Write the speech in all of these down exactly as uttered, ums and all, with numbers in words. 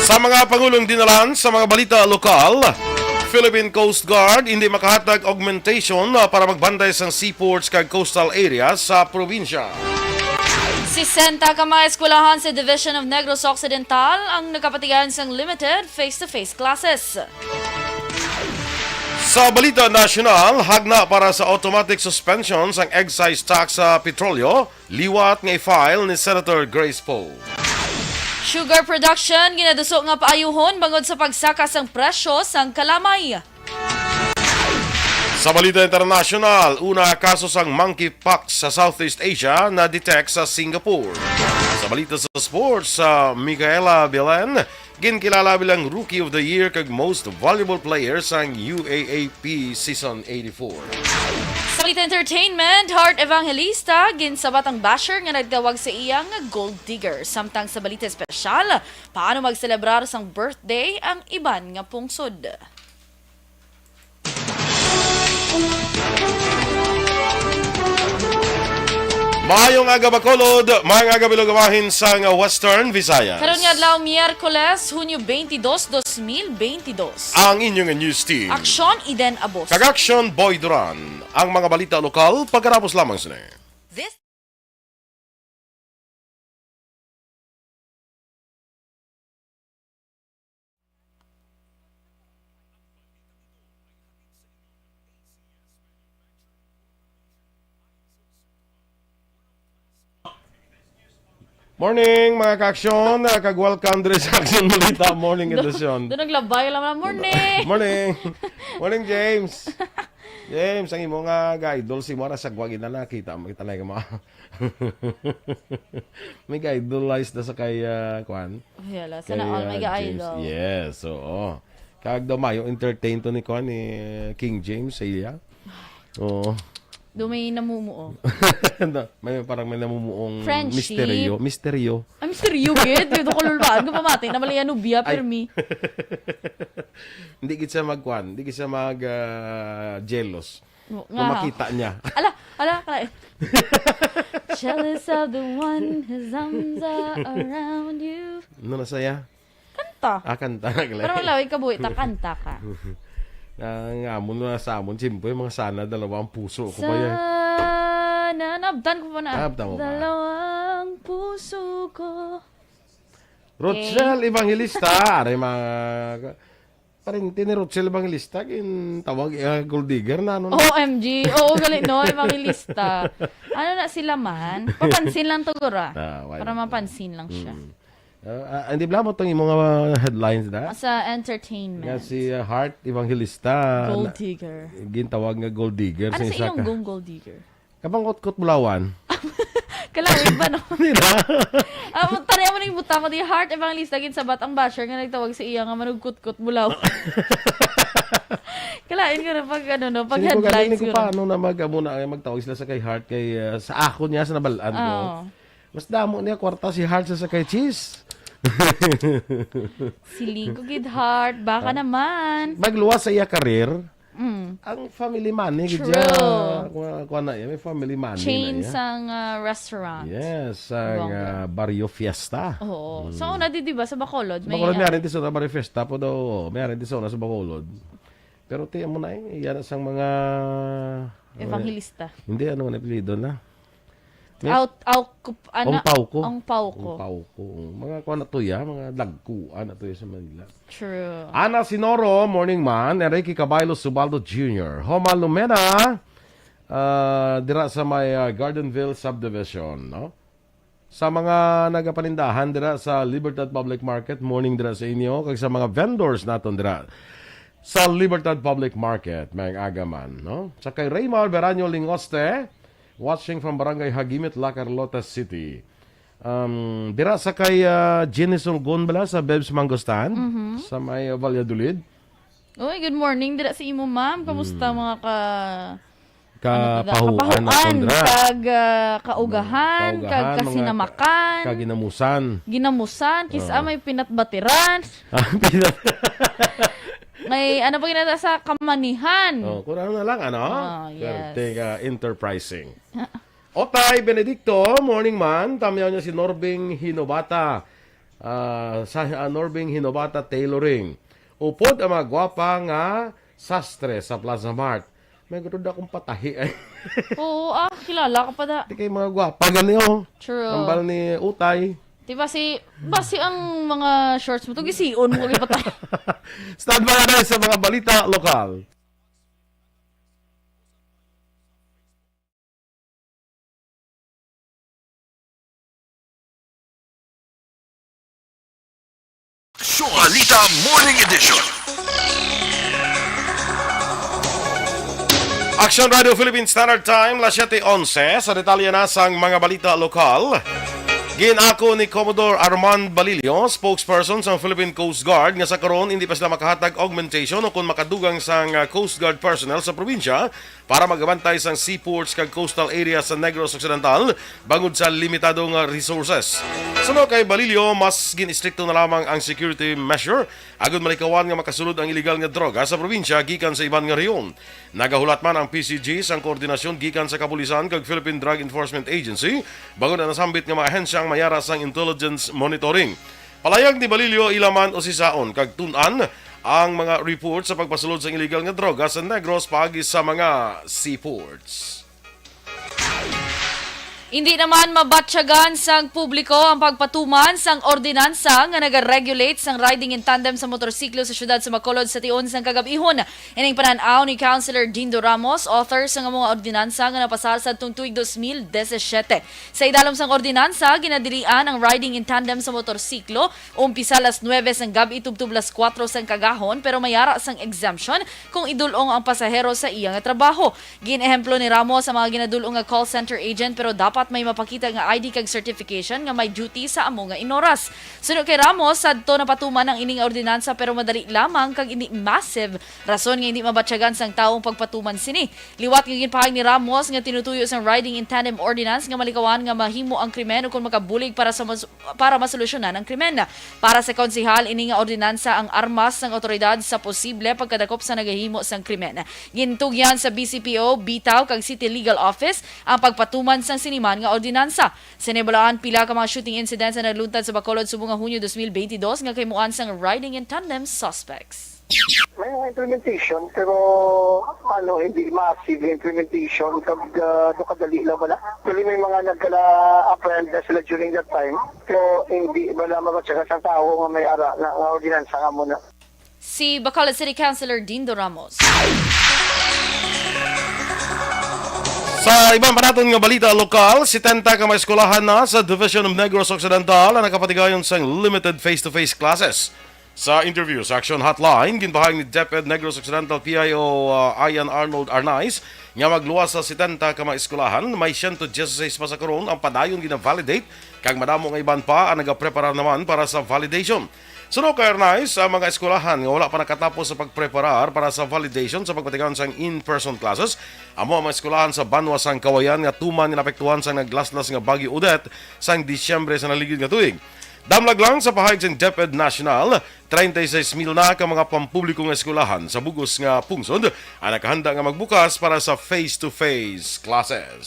Sa mga pangulong dinalan sa mga balita lokal, Philippine Coast Guard hindi makahatag augmentation, ah, para magbantay sang seaports kag coastal areas sa probinsya. Sesenta ka mga eskwelahan sa Division of Negros Occidental ang nakapatigayon sang limited face-to-face classes. Sa balita nasyonal, hagna para sa automatic suspension sang excise tax sa petrolyo, liwat nga i-file ni Senator Grace Poe. Sugar production ginaduso nga paayuhon bangod sa pagsaka sang presyo sang kalamay. Sa balita internasyonal, una kaso sang monkeypox sa Southeast Asia na detect sa Singapore. Sa balita sa sports, sa Micaela Belen, ginkilala bilang Rookie of the Year kag Most Valuable Player sang U A A P Season eighty-four. Sa balita entertainment, Heart Evangelista, ginsabat ang basher nga nagtawag sa iya nga gold digger. Samtang sa balita espesyal, paano magselebrar sang birthday ang iban nga pungsod? Maayong aga, Bacolod. Maayong aga, Bilog Abahin sang Western Visayas. Karon nga adlaw, Miyerkules, Hunyo twenty-two, twenty twenty-two. Ang inyong news team. Aksyon, Eden Abos. Kag Aksyon, Boy Duran. Ang mga balita lokal, pagkatapos lamang sini. This Morning, mga ka-aksyon. Ah, kag welcome diri sa Aksyon Balita Morning Edition. Doon naglabay lang na, "Morning!" Morning! Morning, James! James, ang imo nga ga-idol si Mara sa gwagi na nakita mo, kita na yung mga may ga-idolize na sa kay, ah, kwan? Ay, ala, sana all may ga-idol. Yes, oo. Kag daw mayo entertain to ni kwan, ni King James sa iya. Oo. Do may namumuo. Na, may, parang may namumuong friendship. Misteryo. Misteryo. Ay, misteryo, gid. Dito ko lulbaan ko pamati na mali ano, biya, ay, pirmi. Hindi gid siya magkwan. Hindi gid siya mag, ah, jealous. Kung nga, makita niya. Ala, ala, ala. Jealous of the one whose arms are around you. Ano na saya? Kanta. Ah, kanta na, Glenn. Para malawig ka buhi, ta kanta ka. Ang amon na sa amon, siyempre, mga sana dalawa ang puso ko ba yan? Sana, nabtan ko pa na. Nabtan mo ba? Dalawang puso ko. Rochelle Evangelista, are mga parente ni Rochelle Evangelista, gintawag, ah, gold digger na, ano na? O M G. Oo, gali, no, Evangelista. Ano na sila man? Papansin lang to, gura. Ah, why not? Para mapansin lang siya. Mm. Ah, ah, hindi bala mo tong imong, ah, headlines na? Sa entertainment. Nga si, ah, Heart Evangelista, gold digger. Gintawag nga gold digger. Ano sa isa ka Ilonggo ang gold digger? Kabang kutkot bulawan. Kalawig ba, no? Di ba? Ah, tani mo ning butang ko di, Heart Evangelista, ginsabat ang basher nga nagtawag sa iya nga manugkutkot bulawan. Kalain ko na pag, ano, no, pag headlines ko na. Paano na mag-, amo na, ay, magtawag sila sa kay Heart, kay, ah, sa ako niya, sa nabalaan ko. Oo. Mas damo niya kwarta si Heart sa, sa kay Cheese. Siling ko gid, Heart. Baka naman. Magluwas sa iya career. Mm. Ang family money gid. True. Siya, kuha, kuha na iya, may family money na iya. Chain sang, ah, restaurant. Yes, sang, ah, Barrio Fiesta. Oo. Mm. So, una di, di ba, sa Bacolod, may, Bacolod, may ah, arin di sa Barrio Fiesta po daw. May arin di sa una sa Bacolod. Pero ti mo na eh, yan sang mga, evangelista. Hindi, ano man apelyido na? May Aut-, au-, kup-, ana, Ong Pauco. Ong Pauco. Ong Pauco. Mga kuan na to ya, mga dagkuan na to ya sa Manila. True. Ana Sinoro, morning man. Enrique Caballo Subaldo Junior. Homa Lumena, ah, dira sa may, ah, Gardenville Subdivision, no? Sa mga nagapanindahan dira sa Libertad Public Market, morning dira sa inyo. Kag sa mga vendors naton dira sa Libertad Public Market, maayong aga man, no? Sa kay Raymar Beranyo Lingoste, watching from Barangay Hagimit, La Carlota City. Um, dira sa kay, ah, Jenny Sulgon bala sa Bebs Mangostan, mhm, sa may, ah, Valladolid. Uy, good morning dira sa imo, ma'am. Kamusta, mm, mga ka-, ano to da? Kapahuan na, kapahuan, tundra, kag, ah, kaugahan, mm, kaugahan, kag mga kasinamakan, ka-, kaginamusan. Ginamusan, kis-a, oo, may pinatbatiran. Ah, pinat- May, ano pa ginata sa kamanihan? Oh, kung ano na lang, ano? Oh, yes. Perting, ah, enterprising. Otay Benedicto, morning man. Tamyaw niya si Norbing Hinobata. Ah, sa, ah, Norbing Hinobata Tailoring. Upod ang mga gwapa nga sastre sa Plaza Mart. May gusto na akong patahi ay. Oo, ah, kilala ka pa da. Di kay mga gwapa gani, oh. True. Ambal ni Utay. Di ba si, ba si ang mga shorts mo, itong isiun mo kay patay. Stand by na sa mga balita lokal. Balita Morning Edition. Action Radio Philippine Standard Time, las siete onse. Sa detalye na sang mga balita lokal, ginako ni Commodore Armand Balillo, spokesperson sang Philippine Coast Guard, nga sa karon hindi pa sila makahatag augmentation o kon makadugang sang, ah, Coast Guard personnel sa probinsya para magabantay sang seaports kag coastal area sa Negros Occidental bangod sa limitado nga resources. Suno kay Balillo, mas gin-istrikto na lamang ang security measure agud malikawan nga makasulod ang iligal nga droga sa probinsya gikan sa iban nga rehiyon. Nagahulat man ang P C G sang koordinasyon gikan sa kapulisan kag Philippine Drug Enforcement Agency bangod ang nasambit nga mga ahensya ang mayara sang intelligence monitoring. Palayag ni Balillo, ila man usisaon kag tun-an ang mga report sa pagpasulod sang iligal nga droga sa Negros paagi sa mga seaports. Hindi naman mabatyagan sang publiko ang pagpatuman sang ordinansa nga nagaregulate sang riding in tandem sa motorsiklo sa siyudad sa Bacolod sa tion sang kagab-ihon. Ining panan-aw ni Councilor Dindo Ramos, author sang mga ordinansa nga napasar sa atong tuig dos mil disisiete. Sa idalom sang ordinansa, ginadilian ang riding in tandem sa motorsiklo, umpisa alas nuwebe sang gab-i tubtob alas kuwatro sang kagahon, pero mayara sang exemption kung idul-ong ang pasahero sa iya nga trabaho. Gin-ehemplo ni Ramos ang mga ginadul-ong nga call center agent, pero dapat may mapakita nga I D kag certification nga may duty sa amo nga inoras. Suno kay Ramos, sadto napatuman ang ining ordinansa pero madali lamang kag indi massive, rason nga indi mabatyagan sang tawo ang pagpatuman sini. Liwat nga ginpahayag ni Ramos nga tinutuyo sang riding in tandem ordinance nga malikawan nga mahimo ang krimen ukon makabulig para sa mas-, para masolusyonan ang krimen. Para sa konsehal, ini nga ordinansa ang armas sang awtoridad sa posible pagkadakop sa nagahimo sang krimen. Gintugyan sa B C P O, bitaw kag City Legal Office ang pagpatuman sang siniman nga ordinansa. Sa nahibaluan, pila ka mga shooting incidents ang nagluntad sa Bacolod subong nga Hunyo dos mil bentidós nga kahimuan sang riding in tandem suspects. May mga implementation, pero ano, hindi massive implementation. Kag uh, kadali lang wala. Actually, may mga nagkala-apprehend na sila during that time. Pero hindi wala mabatyagan sa tao nga may ara na nga ordinansa nga muna. Si Bacolod City Councilor Dindo Ramos. Sa iban pa naton nga balita lokal, setenta ka mga eskwelahan na sa Division of Negros Occidental ang nakapatigayon sang limited face-to-face classes. Sa interview sa Action Hotline, ginpahayag ni DepEd Negros Occidental P I O, uh, Ian Arnold Arnaiz nga magluwas sa setenta ka mga eskwelahan, may siyento dieciséis pa sa karon ang padayon gina-validate kag madamo nga iban pa ang nagapreparar naman para sa validation. Suno kay Arnaiz, ang mga eskwelahan nga wala pa nakatapos sa pagpreparar para sa validation sa pagpatigayon sang in-person classes amo ang mga eskwelahan sa banwa sang Cauayan nga tuman nga naapektuhan sang naglaslas nga Bagyo Odette sang Disyembre sa naligid nga tuig. Damlag lang, sa pahayag sang DepEd National, treinta y seis mil na ka mga pampubliko nga eskwelahan sa bug-os nga pungsod ang nakahanda nga magbukas para sa face-to-face classes.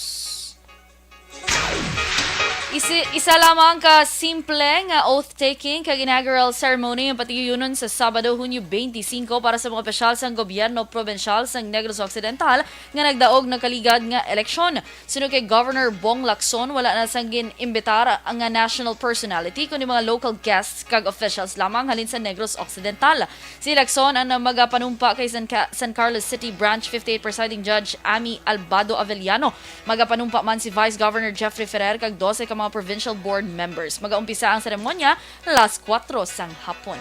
Isi, isa lamang ka simple nga oath-taking kag inaugural ceremony ang patiyuyonon sa Sabado, Hunyo twenty-five, para sa mga opisyal sang gobyerno probinsyal sang Negros Occidental nga nagdaog nakaligad nga eleksyon. Suno kay Governor Bong Lacson, wala na sang gin-imbitar nga national personality, kundi mga local guests kag officials lamang halin sa Negros Occidental. Si Lacson ang magapanumpa kay San, Ca- San Carlos City Branch fifty-eight Presiding Judge Amy Albado Avellano. Magapanumpa man si Vice Governor Jeffrey Ferrer kag dose ka mga provincial board members. Magaumpisa ang seremonya alas kuwatro sang hapon.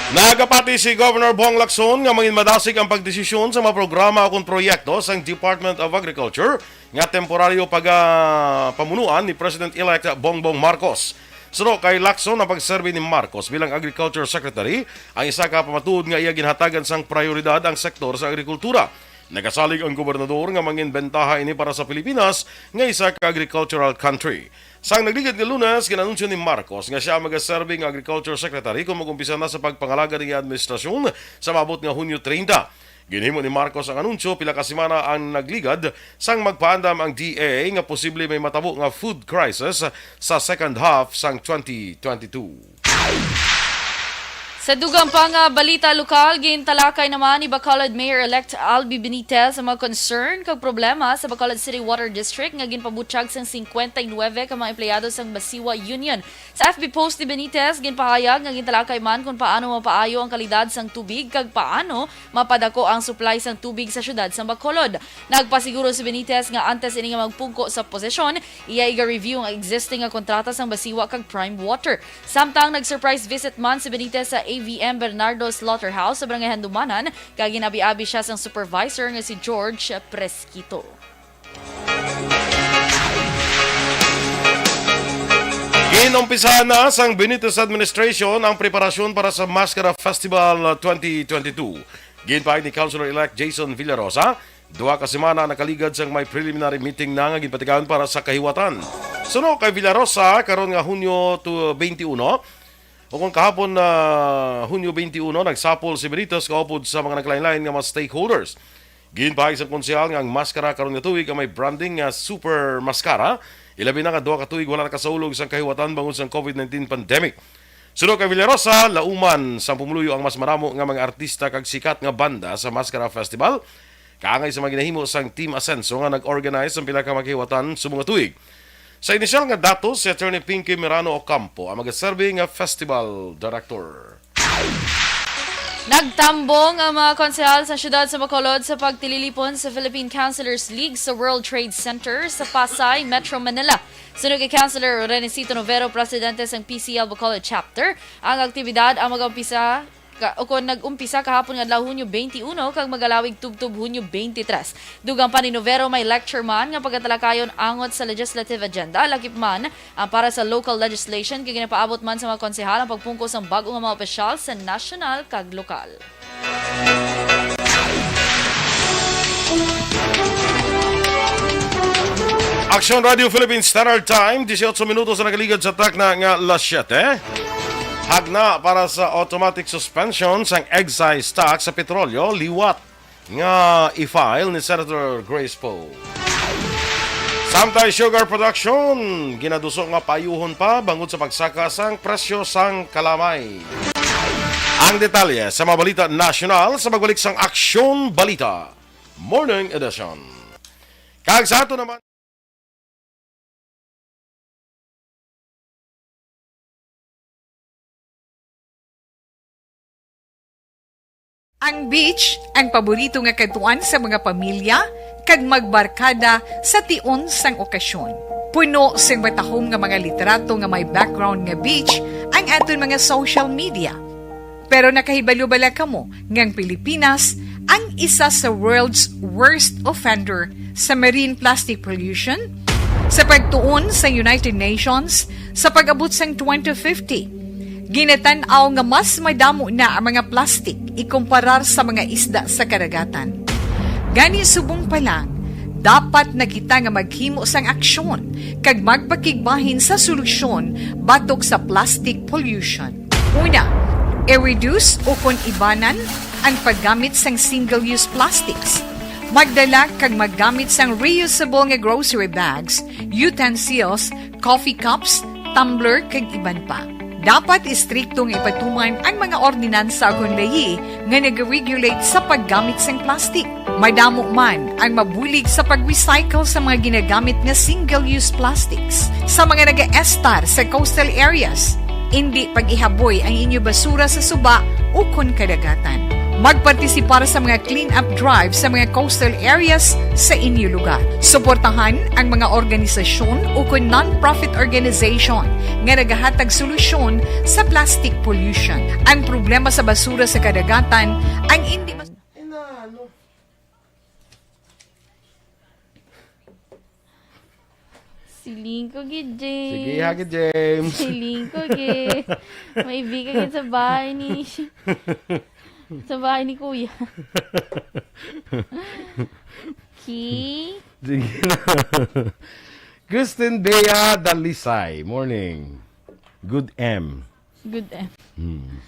Nagapati si Governor Bong Lacson nga mangin madasig ang pagdesisyon sa mga programa akon proyekto sang Department of Agriculture nga temporaryo pagapamunuan ni President-elect Bongbong Marcos. Suno kay Lacson, ang pagserbi ni Marcos bilang Agriculture Secretary ang isa ka pamatuod nga iya ginhatagan sang prayoridad ang sektor sa agrikultura. Nagasalig ang gobernador nga mangin bentaha ini para sa Pilipinas nga isa ka agricultural country. Sang nagligad nga Lunes, ginanunsyo ni Marcos nga siya ang magaserbi nga Agriculture Secretary kung mag-umpisa na sa pagpangalaga ning administrasyon sa maabot nga Hunyo treinta. Ginhimo ni Marcos ang anunsyo pila ka semana ang nagligad sang magpaandam ang D A nga posible may matabo nga food crisis sa second half sang twenty twenty-two. Sa dugang pa nga balita lokal, gintalakay naman ni Bacolod Mayor-elect Albi Benitez ang mga concern kag problema sa Bacolod City Water District nga ginpabutyag sang singkwenta y nuwebe ka mga empleyado sang Basiwa Union. Sa F B post ni Benitez, ginpahayag nga gintalakay man kung paano mapaayo ang kalidad sang tubig kag paano mapadako ang supply sang tubig sa siyudad sang Bacolod. Nagpasiguro si Benitez nga antes ini nga magpungko sa posisyon, iya iga-review ang existing nga kontrata sang Basiwa kag Prime Water. Samtang nag-surprise visit man si Benitez sa A V M Bernardo Slaughterhouse sa Barangay Handumanan, kag ginabi-abi siya sang supervisor nga si George Presquito. Ginumpisahan na sang Benitez administration ang preparasyon para sa Maskara Festival twenty twenty-two. Ginpahayag ni Councilor-elect Jason Villarosa, duha ka semana nakaligad sang may preliminary meeting na nga ginpatigayon para sa kahiwatan. Suno kay Villarosa, karon nga Hunyo to twenty-one, o kung kahapon na Hunyo twenty-one, nagsapol si Benitez kaupod sa mga nagkalain-lain nga mga stakeholders. Ginpahayag sang konsehal nga ang maskara karon nga tuig ang may branding nga Super Mascara, ilabi na nga duha ka tuig wala nakasaulog sang kahiwatan bangod sang COVID nineteen pandemic. Suno kay Villarosa, lauman sang pumuluyo ang mas maramo nga mga artista kag sikat nga banda sa Maskara Festival, kaangay sa mga ginahimo sang Team Asenso nga nag-organize sang pila ka mga kahiwatan subong nga tuig. Sa inisyal nga datos, si Attorney Pinky Mirano Ocampo ang magaserbi nga festival director. Nagtambong ang mga konsehal sa siyudad sa Bacolod sa pagtililipon sa Philippine Councilors League sa World Trade Center sa Pasay, Metro Manila. Suno kay Councilor Renesito Novero, presidente sang P C L Bacolod Chapter, ang aktibidad ang mag-umpisa ka, o kon nag-umpisa kahapon nga adlaw, Hunyo twenty-one, kag magalawig tubtob Hunyo twenty-three. Dugang pa ni Novero, may lecture man nga pagatalakayon angot sa legislative agenda, lakip man ang para sa local legislation, kay ginapaabot man sa mga konsehal ang pagpungko sang bag-o nga mga opisyal sa nasyonal kag lokal. Aksyon Radio Philippines Standard Time, dieciocho minutos na nakaligad sa takna nga las siete. Hagna para sa automatic suspension sang excise tax sa petrolyo liwat nga i-file ni Senator Grace Poe. Samtang sugar production, ginaduso nga paayuhon pa bangod sa pagsaka sang presyo sang kalamay. Ang detalye sa mga balita nasyonal sa pagbalik sang Aksyon Balita Morning Edition. Kag sa ato naman, Ang beach ang paborito nga kadtuan sa mga pamilya kag magbarkada sa tion sang okasyon. Puno sing matahom nga mga litrato nga may background nga beach ang aton mga social media. Pero nakahibalo bala kamo nga ang Pilipinas ang isa sa world's worst offender sa marine plastic pollution? Sa pagtuon sa United Nations, sa pag-abot sang twenty fifty, ginatan-aw nga mas madamo na ang mga plastic ikumparar sa mga isda sa kadagatan. Gani, subong pa lang, dapat na kita nga maghimo sang aksyon kag magpakigbahin sa solusyon batok sa plastic pollution. Una, i-reduce ukon ibanan ang paggamit sang single-use plastics. Magdala kag maggamit sang reusable nga grocery bags, utensils, coffee cups, tumbler, kag iban pa. Dapat istrikto nga ipatuman ang mga ordinansa ukon layi nga nag-regulate sa paggamit sang plastic. Madamo man ang mabulig sa pag-recycle sa mga ginagamit nga single-use plastics sa mga nagaestar sa coastal areas, indi pag-ihaboy ang inyo basura sa suba ukon kadagatan. Magpartisipar sa mga clean-up drive sa mga coastal areas sa inyo lugar. Suportahan ang mga organisasyon ukon non-profit organization nga nagahatag solusyon sa plastic pollution. Ang problema sa basura sa kadagatan ang indi mas- Siling ko gid, James. Sige ha gid, James. Siling ko gid. Maibi ka gid sa bahay ni sa bahay ni Kuya. Ki? Sige na. Gustin Bea Dalisay. Morning. Good M. Good M. Hmm.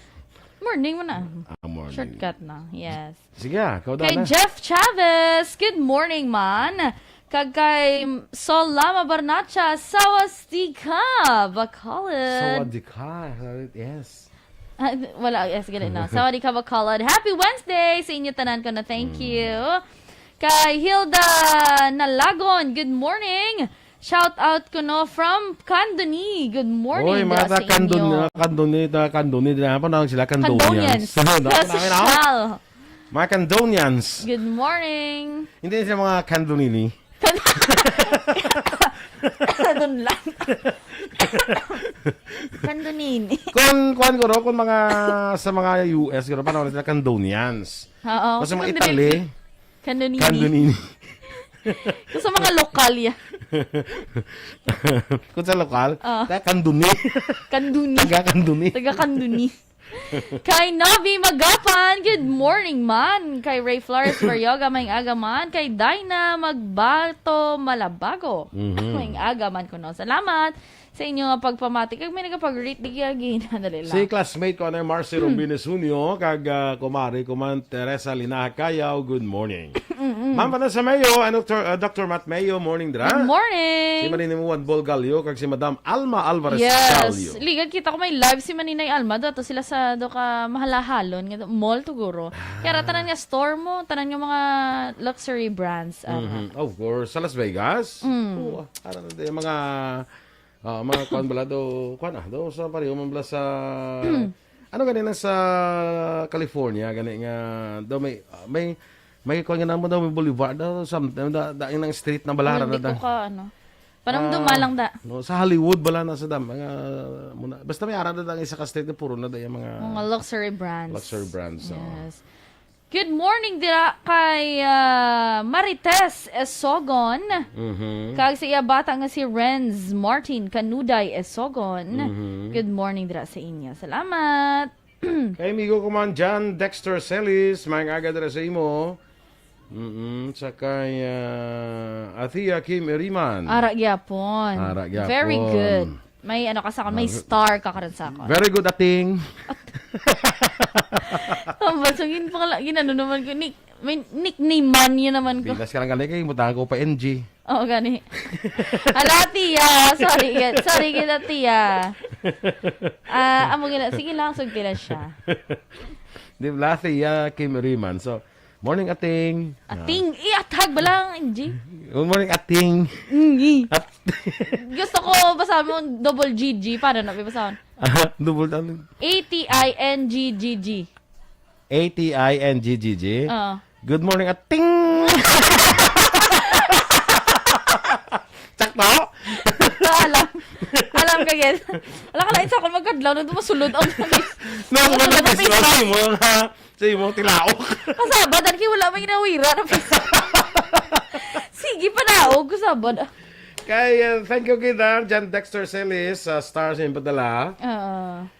Morning mo na. Ah, morning. Shortcut na, yes. Sige, ah, ikaw, Kay Dana. Jeff Chavez, "Good morning, man." Kag kay Solama Barnacha, "Sawadika, Bacolod." Sawadika, yes. Ah, wala, yes, ganun na. "Sawadika, Bacolod." Happy Wednesday sa inyo tanan ko na. Thank Mm. you. Kay Hilda Nalagon, "Good morning." Shout out ko, no, from Candoni. Good morning, Oy, mga dira taga sa Candon-, inyo. Candoni, taga Candoni, dira pa na sila, Candonians. Candonians. Ano, ano, ano? Sosyal. Mga Candonians. Good morning. Hindi sila mga Candonini. Doon lang. Candonini. Kung, kuwan ko, no, kung mga, sa mga U S, guro, panahon sila Candonians. Oo. Kasi mga Kung Italy, dili-, Candonini. Candonini. Kung sa mga lokal, ya. Kung sa lokal, Ah. taga Candoni. Candoni. Taga Candoni. Taga Candoni. Kay Novi Magapan, "Good morning, man." Kay Ray Flores Barrioga, "Maayong aga, man." Kay Dinah Magbato Malabago, Mhm. "Maayong aga, man, kuno." Salamat sa inyo nga pagpamati. Kag may nagapag-greet, di kaya ginadali lang. Si classmate ko, ano, Marcy Hmm. Robines Junio, kag, ah, kumari ko man, Teresa Linaha Cayaw, good morning. Mm-mm. Ma'am Vanessa Mayo, and Doctor, ah, Doctor Matt Mayo, morning, dra. Good morning. Si Marina Juan Bolgalio, kag si Madam Alma Alvarez Yes. Galio. Ligad kita ko may live si Maninay Alma. Dato sila sa do ka mahalahalon nga mall, tuguro. Kaya ra tanan nga store mo, tanan nga mga luxury brands. Ah. Mhm. Of course, sa Las Vegas. Mm. Oo, ah, ano na, yung mga, ah, mga kuwan bala do, kuwan, ah, do sa pareho man bala sa, ano gani na sa California, gani nga, do may, ah, may, may kuwan nga namo daw, may boulevard daw, something, da, da, yung street na balaran Hindi na da. ko ka, ano. Panamduma Ah, lang da. No, sa Hollywood, bala na sa dam, mga, muna, basta may ara na da, isa ka street na puro na da yung mga Mga luxury brands. luxury brands, oo. Yes. Good morning dira kay, ah, Marites Esogon. Mhm. Kag sa iya bata nga si Renz Martin Canuday Esogon. Mhm. Good morning dira sa inyo. Salamat. Kay amigo ko man, John Dexter Celis, maayong aga dira sa imo. Mm-mm. Sa kay, ah, Athea Kim Iriman. Ara gyapon. Ara gyapon. Very good. May ano ka sa akon, may Mar- star ka karon sa akon. Very good, Ating. Ang basungin pa kala, ginano naman ko, nick-, may nickname man yun naman ko. Pinas ka lang gani kay imbutahan ko pa N G. Oo, gani. Hala, Tia. Sorry, gid. Sorry, gid, Tia. Ah, amo gina-, sige lang, sugti lang siya. Di ba, Tia Kim Riman? So, morning, Ating. Ating, Ah. iatag ba lang, N G? Good morning, Ating. Mm, eh. At- Gusto ko, basa mo, double G G. Paano na, basa mo? Double ano? A T I N G G G. A T I N G G G. Oo. Good morning, Ating! Sakto? Alam. Alam ka, yes. Alam ka, lain sa akon magkadlaw, nung masulod ang No, Masulod mga ang Facebook. Sa imo nga, sa imo tilaok. Kasabad, ang kiwala may ginawira na Facebook. Sige, panaog, kasabad. Kay, uh, thank you, kita, John Dexter Celis, sa stars yung padala. Oo.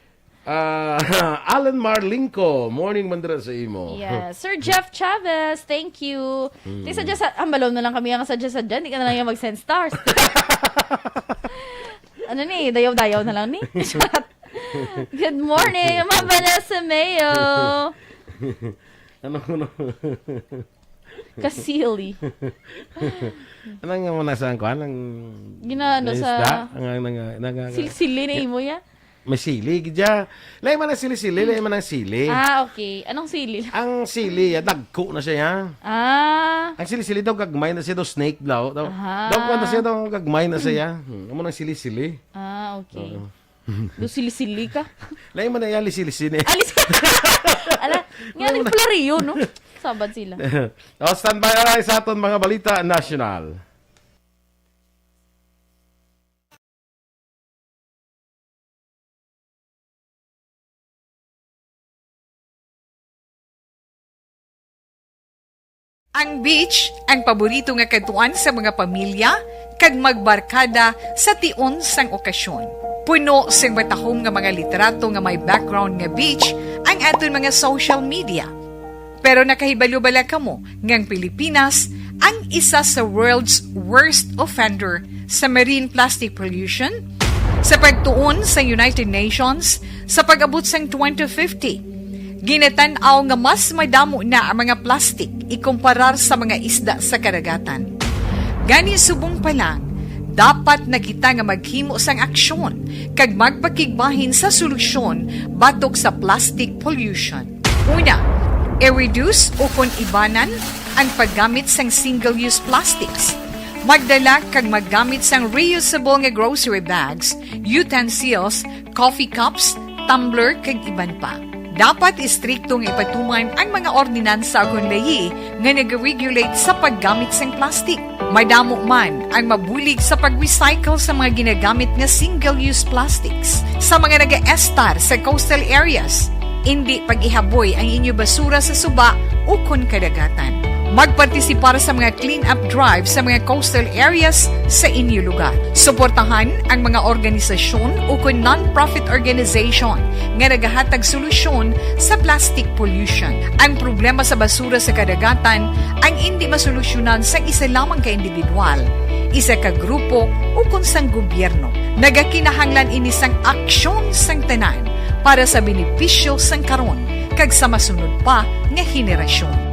Ah, Alan Marlinco, morning man dira sa imo. Yes. Sir Jeff Chavez, thank you. Mm. Di sadya sa, hambalaw na lang kami ang sadya-sadya, di ka na lang yung mag-send stars. Ano ni, dayaw-dayaw na lang ni. Charot. Good morning, Ma'am Vanessa Mayo. Ano, ano? Kasili. Ano nga mo nasa ang kuan? Ang Ginaano sa isda? Ang, ang, ang, ang, ang, Silsili na imo ya? May sili, gidya. Lain man ang sili-sili, lain man ang sili. Ah, okay. Anong sili? Ang sili, ya, dagko na siya, ya. Ah. Ang sili-sili daw, gagmay na siya daw, snake daw. Daw, Aha. daw, kuwan na siya daw, gagmay na siya, ya. Hmm, amo nang sili-sili. Ah, okay. Oo. Do sili-sili ka? Lain man na yan, lisi-lisi ni. Alis. Ala, nga Wala mo na. nagplariyo, no? Sabad sila. O, standby na lang sa aton mga balita nasyonal. Ang beach, ang paborito nga kadtuan sa mga pamilya kag magbarkada sa tion sang okasyon. Puno sing matahom nga mga litrato nga may background nga beach ang aton mga social media. Pero nakahibalo bala kamo nga ang Pilipinas ang isa sa world's worst offender sa marine plastic pollution? Sa pagtuon sa United Nations, sa pag-abot sang twenty fifty, Ginatan-aw nga mas madamo na ang mga plastik ikumparar sa mga isda sa kadagatan. Gani, subong pa lang, dapat na kita nga maghimo sang aksyon kag magpakigbahin sa solusyon batok sa plastic pollution. Una, i-reduce ukon ibanan ang paggamit sang single-use plastics. Magdala kag maggamit sang reusable nga grocery bags, utensils, coffee cups, tumbler, kag iban pa. Dapat istrikto nga ipatuman ang mga ordinansa ukon layi nga nag-regulate sa paggamit sang plastic. Madamo man ang mabulig sa pag-recycle sa mga ginagamit nga single-use plastics. Sa mga nagaestar sa coastal areas, indi pag-ihaboy ang inyo basura sa suba ukon kadagatan. Magpartisipar sa mga clean-up drive sa mga coastal areas sa inyo lugar. Suportahan ang mga organisasyon ukon non-profit organization nga nagahatag solusyon sa plastic pollution. Ang problema sa basura sa kadagatan ang indi masolusyonan sang isa lamang ka individual, isa ka grupo, ukon sang gobyerno. Nagakinahanglan ini sang aksyon sang tanan para sa benepisyo sang karon kag sa masunod pa nga henerasyon.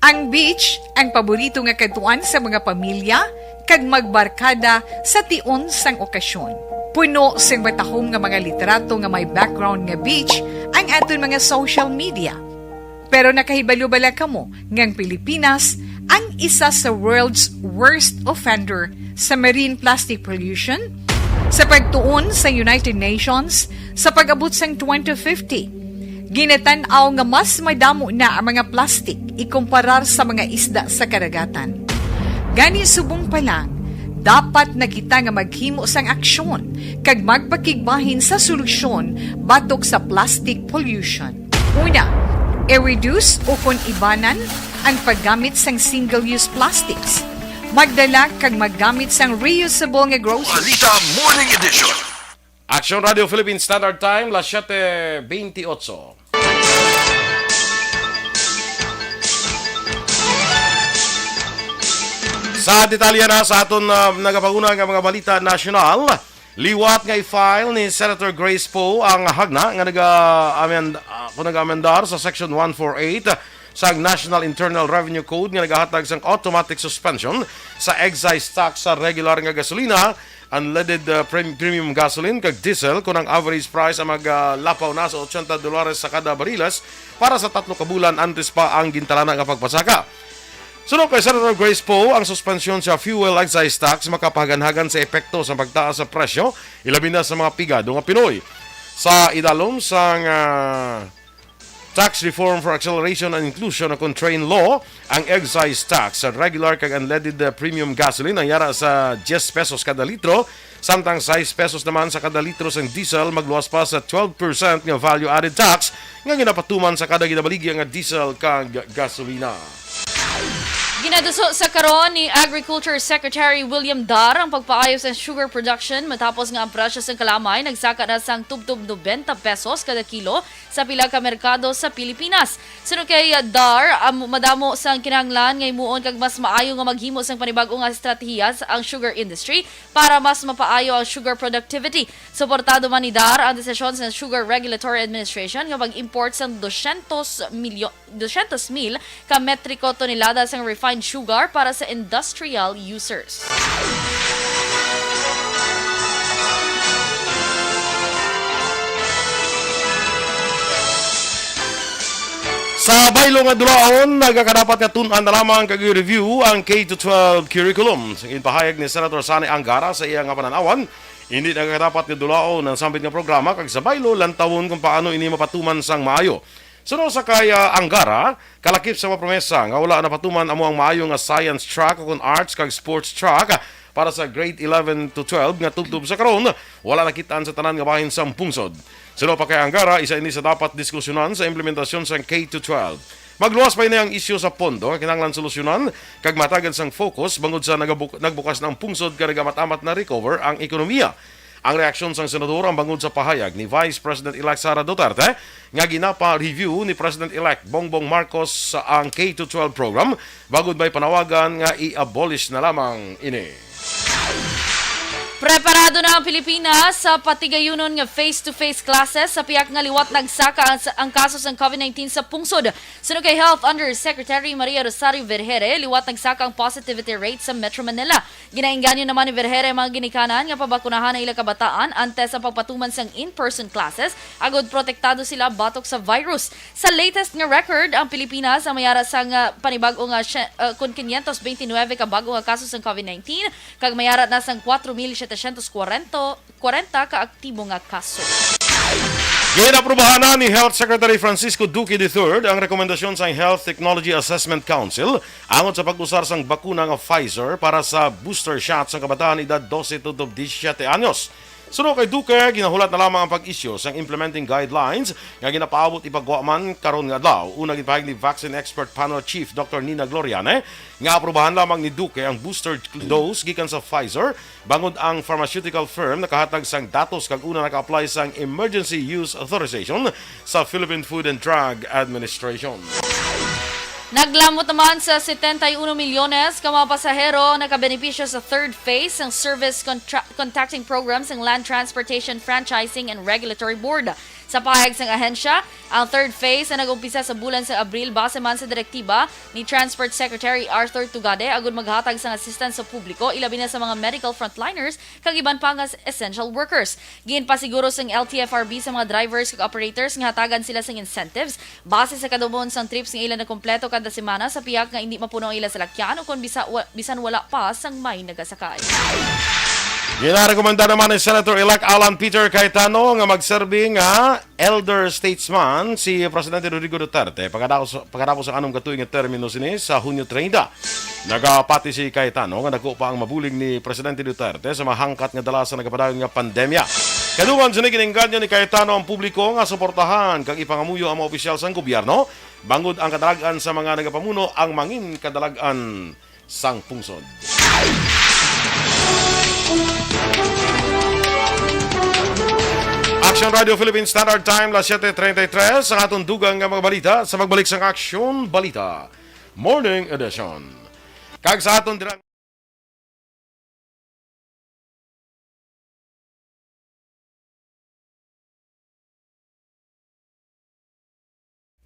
Ang beach ang paborito nga kadtuan sa mga pamilya kag magbarkada sa tion sang okasyon. Puno sing matahom nga mga litrato nga may background nga beach ang aton mga social media. Pero nakahibalo bala kamo nga ang Pilipinas ang isa sa world's worst offender sa marine plastic pollution? Sa pagtuon sa United Nations, sa pag-abot sang twenty fifty, ginatan-aw nga mas madamo na ang mga plastik ikumparar sa mga isda sa kadagatan. Gani, subong pa lang, dapat na kita nga maghimo sang aksyon kag magpakigbahin sa solusyon batok sa plastic pollution. Una, i-reduce ukon ibanan ang paggamit sang single-use plastics. Magdala kag maggamit sang reusable nga grocery. Balita Morning Edition. Action Radio Philippine Standard Time, las siete veintiocho. Sa detalye na sa aton, ah, nagapanguna nga mga balita nasyonal, liwat nga i-file ni Senator Grace Poe ang hagna nga naga-amend-, ah, kung nag-amendar sa Section one four eight sa National Internal Revenue Code nga nagahatag sang automatic suspension sa excise tax sa regular nga gasolina, unleaded, uh, prem-, premium gasoline kag diesel, kon ang average price ang mag, uh, lapaw na sa ochenta dolares sa kada bariles para sa tatlo ka bulan antes pa ang gintalana nga pagpasaka. Suno kay Senator Grace Poe, ang suspensyon sa fuel excise tax makapahaganhagan sa epekto sa pagtaas sa presyo, ilabi na sa mga pigado nga Pinoy. Sa idalom sang, uh, Tax Reform for Acceleration and Inclusion o kon TRAIN Law, ang excise tax sa regular kag unleaded, uh, premium gasoline ang yara sa diyes pesos kada litro, samtang sais pesos naman sa kada litro sang diesel, magluwas pa sa twelve percent nga value-added tax nga ginapatuman sa kada ginabaligya nga diesel kag gasolina. Ginaduso sa karon ni Agriculture Secretary William Dar ang pagpaayo sa sugar production matapos nga ang presyo sang kalamay nagsaka na sang tubtob nobenta pesos kada kilo sa pila ka merkado sa Pilipinas. Suno kay Dar, am-, madamo sang kinahanglan nga himuon kag mas maayo nga maghimo sang panibag-o nga estratehiya sa ang sugar industry para mas mapaayo ang sugar productivity. Suportado man ni Dar ang desisyon sa Sugar Regulatory Administration nga mag-import sang dosyentos milyon, dosyentos mil ka metriko tonelada sang refined sugar para sa industrial users. Sa baylo nga dulaon, nagakadapat nga tun-an na lamang kag i-review ang K to twelve curriculum. Sa ginpahayag ni Senator Sonny Angara sa iya nga panan-awan, hindi nagakadapat nga dulaon ang sambit nga programa kag sa baylo lantawon kung paano ini mapatuman sang maayo. Suno sa kay, ah, Angara, kalakip sa mga promesa nga wala napatuman amo ang maayo nga science track o kon arts kag sports track para sa grade eleven to twelve nga tubtob sa karon, wala nakit-an sa tanan nga bahin sang pungsod. Suno pa kay Angara, isa ini sa dapat diskusyonan sa implementasyon sang K to twelve. Magluwas pa ini ang isyu sa pondo nga kinahanglan solusyonan kag matagan sang focus bangod sa nagabuk-, nagbukas na ang pungsod kag nagamat-amat na recover ang ekonomiya. Ang reaksyon sang senador ang bangod sa pahayag ni Vice President-elect Sara Duterte nga ginapa-review ni President-elect Bongbong Marcos ang K to twelve program bangod may panawagan nga i-abolish na lamang ini. Preparado na ang Pilipinas sa patigayunon nga face-to-face classes sa pihak nga liwat nagsaka ang, ang kaso sang COVID nineteen sa pungsod. Suno kay Health Undersecretary Maria Rosario Vergere, liwat nagsaka ang positivity rate sa Metro Manila. Ginaengganyo naman ni Vergere ang mga ginikanan nga pabakunahan ang ila kabataan antes ang pagpatuman sang in-person classes agod protektado sila batok sa virus. Sa latest nga record, ang Pilipinas ang mayara sang, ah, panibag-o nga sye-, ah, kun quinientos veintinueve ka bag-o nga kaso sang COVID nineteen, kag mayara na sang kwatro mil setecientos kwarenta, kwarenta ka aktibo nga kaso. Ginaprubahan na ni Health Secretary Francisco Duque the third ang rekomendasyon sang Health Technology Assessment Council angot sa pag-usar sang bakuna nga Pfizer para sa booster shot sang kabataan edad dose tubtob disisiete anyos. Suno kay Duque, ginahulat na lamang ang pag-isyu sang implementing guidelines nga ginapaabot ipagwa man karon nga adlaw. Una, ginpahayag ni Vaccine Expert Panel Chief Doctor Nina Gloriane nga aprubahan lamang ni Duque ang booster dose gikan sa Pfizer, bangod ang pharmaceutical firm nakahatag sang datos kag una naka-apply sang emergency use authorization sa Philippine Food and Drug Administration. Naglamot naman sa setenta y uno milyones ka mga pasahero ang nakabenepisyo sa third phase sang service contra-, contracting program sang Land Transportation Franchising and Regulatory Board. Sa pahayag sang ahensya, ang third phase ang nag-umpisa sa bulan sa Abril base man sa direktiba ni Transport Secretary Arthur Tugade agud maghatag sang assistance sa publiko, ilabi na sa mga medical frontliners kag iban pa nga essential workers. Ginpasiguro sang L T F R B sa mga drivers kag operators nga hatagan sila sang incentives base sa kadumon sang trips nga ila nakompleto kada semana sa pihak nga indi mapuno ang ila salakyan o kon bisa, wa, bisan wala pa sang may nagasakay. Ginarekomenda naman ni Senator-elect Alan Peter Cayetano nga magserbi nga elder statesman si Presidente Rodrigo Duterte pagkatapos, pagkatapos sa anom ka tuig nga termino sini sa Hunyo treinta. Nagapati si Cayetano nga dako pa ang mabulig ni Presidente Duterte sa mahangkat nga dala sa nagapadayon nga pandemya. Kadungan sini, ginaengganyo ni Cayetano ang publiko nga suportahan kag ipangamuyo ang mga opisyal sang gobyerno, bangod ang kadalag-an sa mga nagapamuno ang mangin kadalag-an sang pungsod. Action Radio Philippine Standard Time, las siete treinta y tres. Ang aton dugang nga mga balita sa pagbalik sang Action Balita Morning Edition. Kag sa aton dira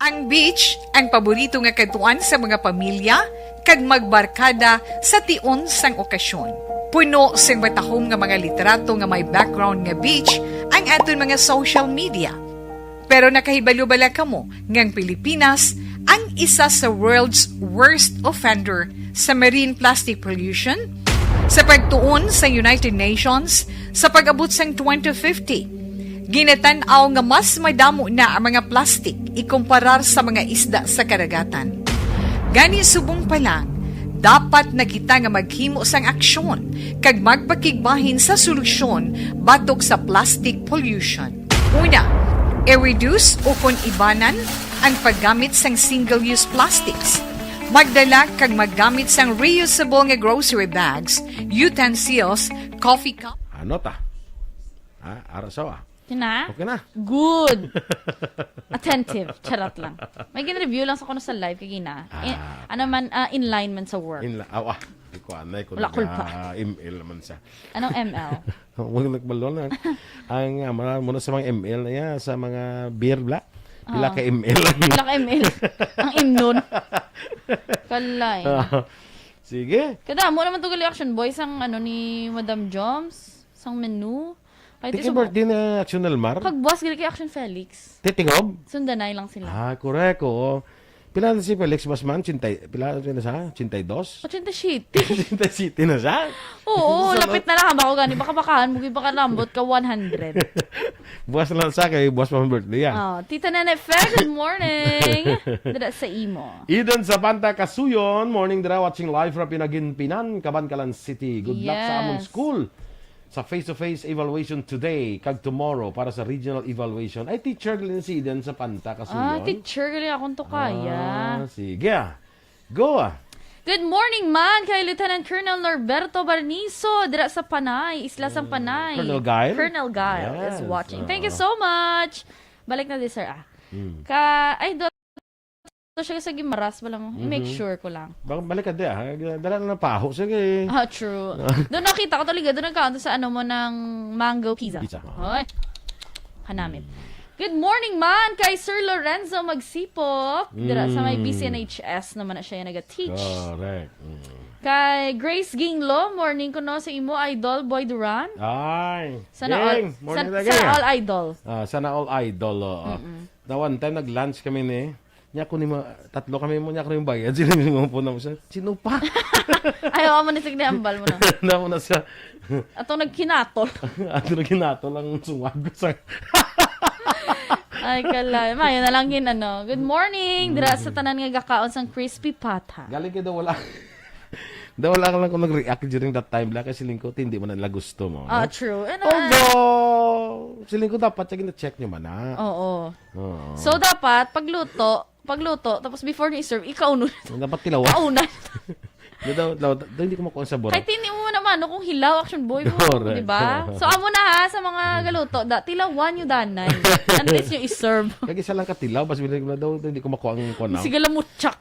Ang beach, ang paborito nga kadtuan sa mga pamilya kag magbarkada sa tion sang okasyon. Puno sing matahom nga mga litrato nga may background nga beach ang aton mga social media. Pero nakahibalo bala kamo nga ang Pilipinas ang isa sa world's worst offender sa marine plastic pollution? Sa pagtuon sa United Nations, sa pag-abot sang twenty fifty, ginatan-aw nga mas madamo na ang mga plastic ikumparar sa mga isda sa karagatan. Gani, subong pa lang, dapat na kita nga maghimo sang aksyon kag magpakigbahin sa solusyon batok sa plastic pollution. Una, i-reduce o kon ibanan ang paggamit sang single-use plastics. Magdala kag maggamit sang reusable nga grocery bags, utensils, coffee cup. Ano ta? Ha? Ara sa wa? Yun na? Okay na. Good. Attentive. Charot lang. May gin-review lang sa kuno sa live kagina. In, Ah. ano man, ah, in line man sa work. In la-, aw, ah. Di ko anay kung Wala kulpa. nag-, ah, M L man siya. Anong M L? Huwag nagbalon lang. Ang, ah, mga, muna sa mga M L na yan, sa mga beer, bla? Pila Ah. ka M L? Pila ka M L? Ang imnon. Kalay. Ah, sige. Kada mo naman to gali action boys ang ano ni Madam Joms, sang menu. Kay Tiki tiso mo. birthday na Action Elmar? Kag buwas gali kay Action Felix. Titingob? Sundanay lang sila. Ah, correct, oo. Pila na si Felix Basman? Ochenta, pila na siya? Ochenta y dos? Ochenta y siete. Ochenta y siete na siya? Oo, Sa lapit na lang. Bako gani, baka bakahan mo, baka lambot ka one hundred. Buwas na lang sa kay buwas pa ang birthday, ah. Oh, Tita Nene Fe, good morning. Dada sa imo. Eden Zapanta Kasuyon, morning dira, watching live from Pinaginpinan, Kabankalan City. Good luck sa among Yes. school. Sa face-to-face evaluation today kag tomorrow para sa regional evaluation. Ay, teacher gali si Eden Zapanta Kasuyon. Ah, teacher gali akong tukaya. Ah, sige, ah. Go, ah. Good morning man kay Lieutenant Colonel Norberto Barniso dira sa Panay, Isla sang Mm, Panay. Colonel Guile? Colonel Guile is Yes, watching. Thank you oo. so much. Balik na di, sir, ah. Mm. Ka, ay, do- to siya sa Guimaras, wala mo. I-make Mhm. sure ko lang. Bang-, balik ka di, ah. Dala na ng paho. Sige. Ah, true. Doon nakita ko talaga, doon nagkaon to sa ano mo ng mango pizza. Pizza. Hoy. Hanamit. Good morning man kay Sir Lorenzo Magsipok. Dira sa may Mm. B C N H S naman na siya yung nag-teach. Correct. Mm. Kay Grace Ginglo, morning ko no sa imo idol, Boy Duran. Ay. Sana all, Ging, morning san-, na, sana Ging. all idol. Ah, sana all idol, oo. Mm-mm. Na one time nag-lunch kami ni. Nya ko ni ma-, tatlo kami mo, nya ko ni bayad. Sila mo po na mo siya. Sino pa? Ay, wa mo na sige hambal mo na. Na mo na siya. Atong nagkinatol. Ato na ginato lang sungag sa Ay, kala. Mayo na lang gin, ano. Good morning. Dira sa tanan nga gakaon sang crispy pata. Galing kay daw wala. Daw wala lang kung nag-react during that time lang kasi lingkod, hindi mo na nila gusto mo, Ah, no? true. And, ah, Although, siling ko dapat siya gina-check nyo man na. Oo. Oo. So, dapat, pagluto, pagluto, tapos before ni serve, ikaw nun. Dapat tilawan. Kaunan. Di daw, daw, daw, hindi ko makuha ang sabor. Kahit hindi mo naman, no, kung hilaw, action boy mo, Correct. di ba? So, amo na ha, sa mga galuto, da, tilawan nyo danay. Unless nyo i-serve. Kag isa lang ka tilaw, bas bilang na daw, hindi ko makuha ang kuwan, ah. Sige lang mo, tsak.